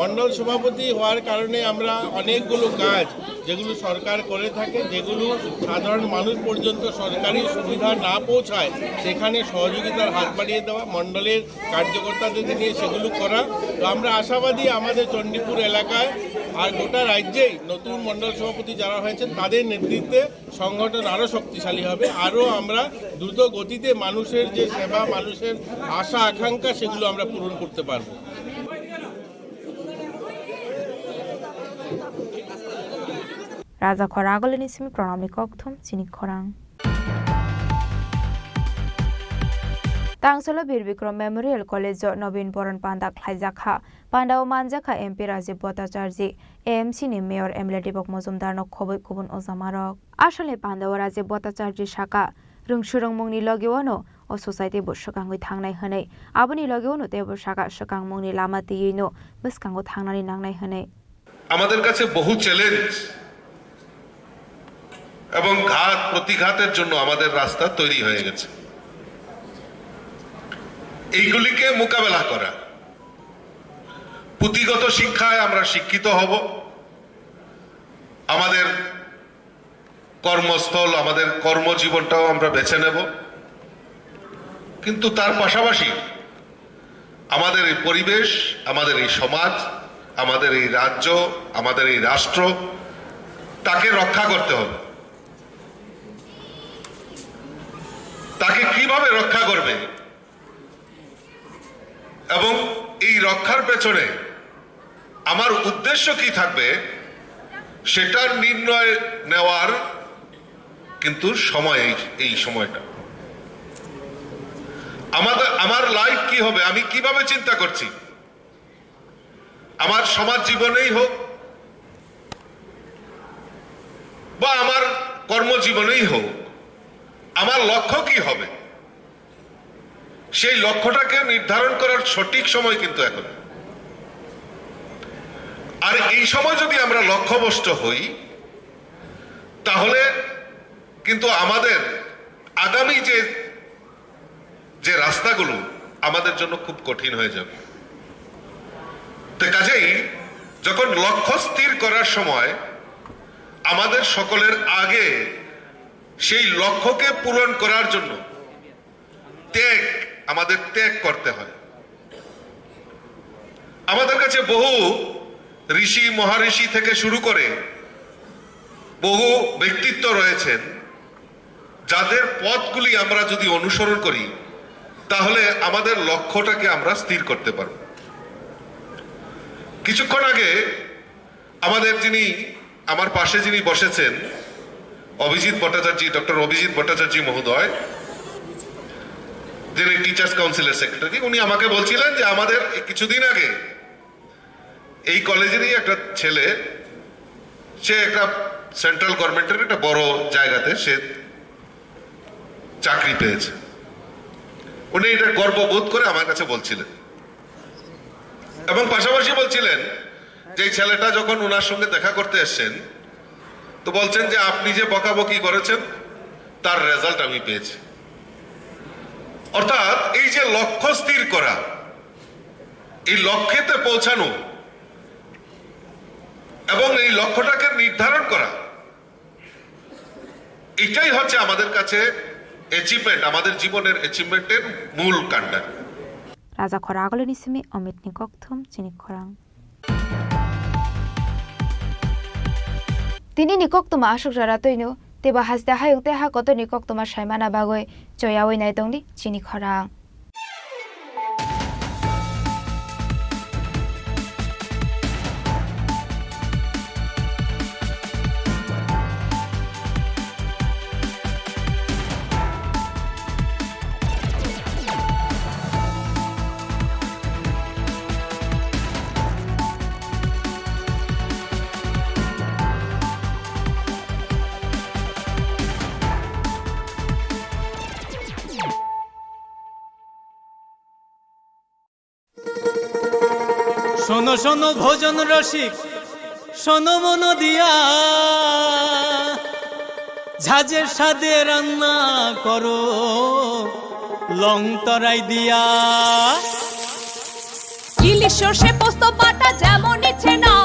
মণ্ডল সভাপতি হওয়ার কারণে আমরা অনেকগুলো কাজ যেগুলো সরকার করে থাকে, যেগুলো সাধারণ মানুষ পর্যন্ত সরকারি সুবিধা না পৌঁছায়, সেখানে সহযোগিতার হাত বাড়িয়ে দেওয়া, মণ্ডলের কার্যকর্তাদেরকে নিয়ে সেগুলো করা। তো আমরা আশাবাদী আমাদের চণ্ডীপুর এলাকায় আর গোটা রাজ্যেই নতুন মণ্ডল সভাপতি যারা হয়েছেন তাদের নেতৃত্বে সংগঠন আরও শক্তিশালী হবে, আরও আমরা দ্রুত গতিতে মানুষের যে সেবা, মানুষের আশা আকাঙ্ক্ষা, সেগুলো আমরা পূরণ করতে পারবো। Raja Khora Agulini simi Pranamni kokthum chini khorang. Tangsalo Bir Bikram Memorial College o Nobin Boron panda khlaijak kha. Panda o manjak kha M P Rajiv Bhattacharjee, A M C ni Mayor M L A Deepak Majumdar no khobwi kubun ojamarok. Asole panda o Rajiv Bhattacharjee saka, rwng swrwngmungni logi wano o society bo swkangwi thangnai hwnwi. Aboni logi wano teibo saka swkangmungni lama twiwi no bwskango thangnani nangnai hwnwi. আমাদের কাছে বহু চ্যালেঞ্জ এবং ঘাত প্রতিঘাতের জন্য আমাদের রাস্তা তৈরি হয়ে গেছে। এইগুলিকে মোকাবেলা করা, পুঁথিগত শিক্ষায় আমরা শিক্ষিত হব, আমাদের কর্মস্থল, আমাদের কর্মজীবনটাও আমরা বেছে নেব। কিন্তু তার পাশাপাশি আমাদের এই পরিবেশ, আমাদের এই সমাজ, আমাদের এই রাজ্য, আমাদের এই রাষ্ট্র, তাকে রক্ষা করতে হবে। তাকে কিভাবে রক্ষা করবে এবং এই রক্ষার পেছনে আমার উদ্দেশ্য কি থাকবে, সেটার নির্ণয় নেওয়ার কিন্তু সময় এই, এই সময়টা। আমাদের, আমার লাইফ কি হবে, আমি কিভাবে চিন্তা করছি, আমার সমাজ জীবনেই হোক বা আমার কর্মজীবনেই হোক, আমার লক্ষ্য কি হবে, সেই লক্ষ্যটাকে নির্ধারণ করার সঠিক সময় কিন্তু এখন। আর এই সময় যদি আমরা লক্ষ্যভ্রষ্ট হই, তাহলে কিন্তু আমাদের আগামী যে, যে রাস্তাগুলো আমাদের জন্য খুব কঠিন হয়ে যাবে। তো কাজেই যখন লক্ষ্য স্থির করার সময় আমাদের সকলের আগে সেই লক্ষ্যকে পূরণ করার জন্য ত্যাগ, আমাদের ত্যাগ করতে হয়। আমাদের কাছে বহু ঋষি মহাঋষি থেকে শুরু করে বহু ব্যক্তিত্ব রয়েছেন, যাদের পথগুলি আমরা যদি অনুসরণ করি, তাহলে আমাদের লক্ষ্যটাকে আমরা স্থির করতে পারব। কিছুক্ষণ আগে আমাদের যিনি, আমার পাশে যিনি বসেছেন, অভিজিৎ ভট্টাচার্য, ডক্টর অভিজিৎ ভট্টাচার্য মহোদয়, যিনি টিচার্স কাউন্সিলের সেক্রেটারি, উনি আমাকে বলছিলেন যে আমাদের এই কিছুদিন আগে এই কলেজেরই একটা ছেলে, সে একটা সেন্ট্রাল গভর্নমেন্টের একটা বড় জায়গাতে সে চাকরি পেয়েছে। উনি এটা গর্ববোধ করে আমার কাছে বলছিলেন এবং পাশাপাশি বলছিলেন যে এই ছেলেটা যখন ওনার সঙ্গে দেখা করতে এসছেন, তো বলছেন যে, "আপনি যে বকাবকি করেছেন, তার রেজাল্ট আমি পেয়েছি।" অর্থাৎ এই যে লক্ষ্য স্থির করা, এই লক্ষ্যেতে পৌঁছানো এবং এই লক্ষ্যটাকে নির্ধারণ করা, এটাই হচ্ছে আমাদের কাছে অ্যাচিভমেন্ট, আমাদের জীবনের অ্যাচিভমেন্টের মূল কাণ্ডারি। Raja Khorang agulini simi Omitni kokthum chini khorang. Tinini koktwma aswk jora twino teibo haste hayung tei ha kotorni koktwma saimana bagwi choyawi naitongdi chini khorang. শোনো শোনো ভোজন রসিক, শোনো মন দিয়া, ঝাঁঝের স্বাদে রান্না করো লং তরাই দিয়া। ইলিশ সর্ষে পোস্ত বাটা যেমন ইচ্ছে নাও,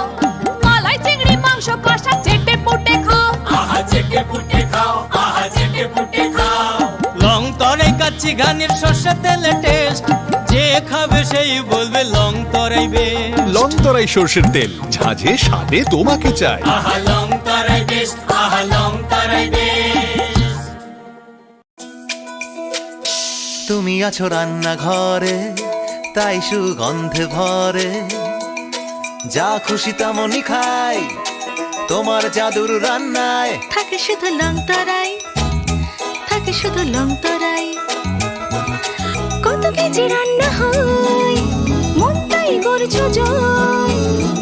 মালাই চিংড়ি মাংস কষা চেটে পুটে খাও। আহা চেটে পুটে খাও, আহা চেটে পুটে খাও। লং তরাই কাচ্চি ঘানির সর্ষে তেলে টেস্ট, যে খাবে সেই বলবে লং তরাই বেস্ট। লং তরাই সর্ষের তেল, ঝাঁঝে স্বাদে তোমাকে চাই। আহা লং তরাই বেস্ট, আহা লং তরাই বেস্ট। তুমি আছো রান্নাঘরে, তাই সুগন্ধে ভরে। যা খুশি তেমনই খাই, তোমার জাদুর রান্নায়। থাকে শুধু লং তরাই, থাকে শুধু লং তরাই। কত কেজি রান্না হয়, মনটাই করছো জয়।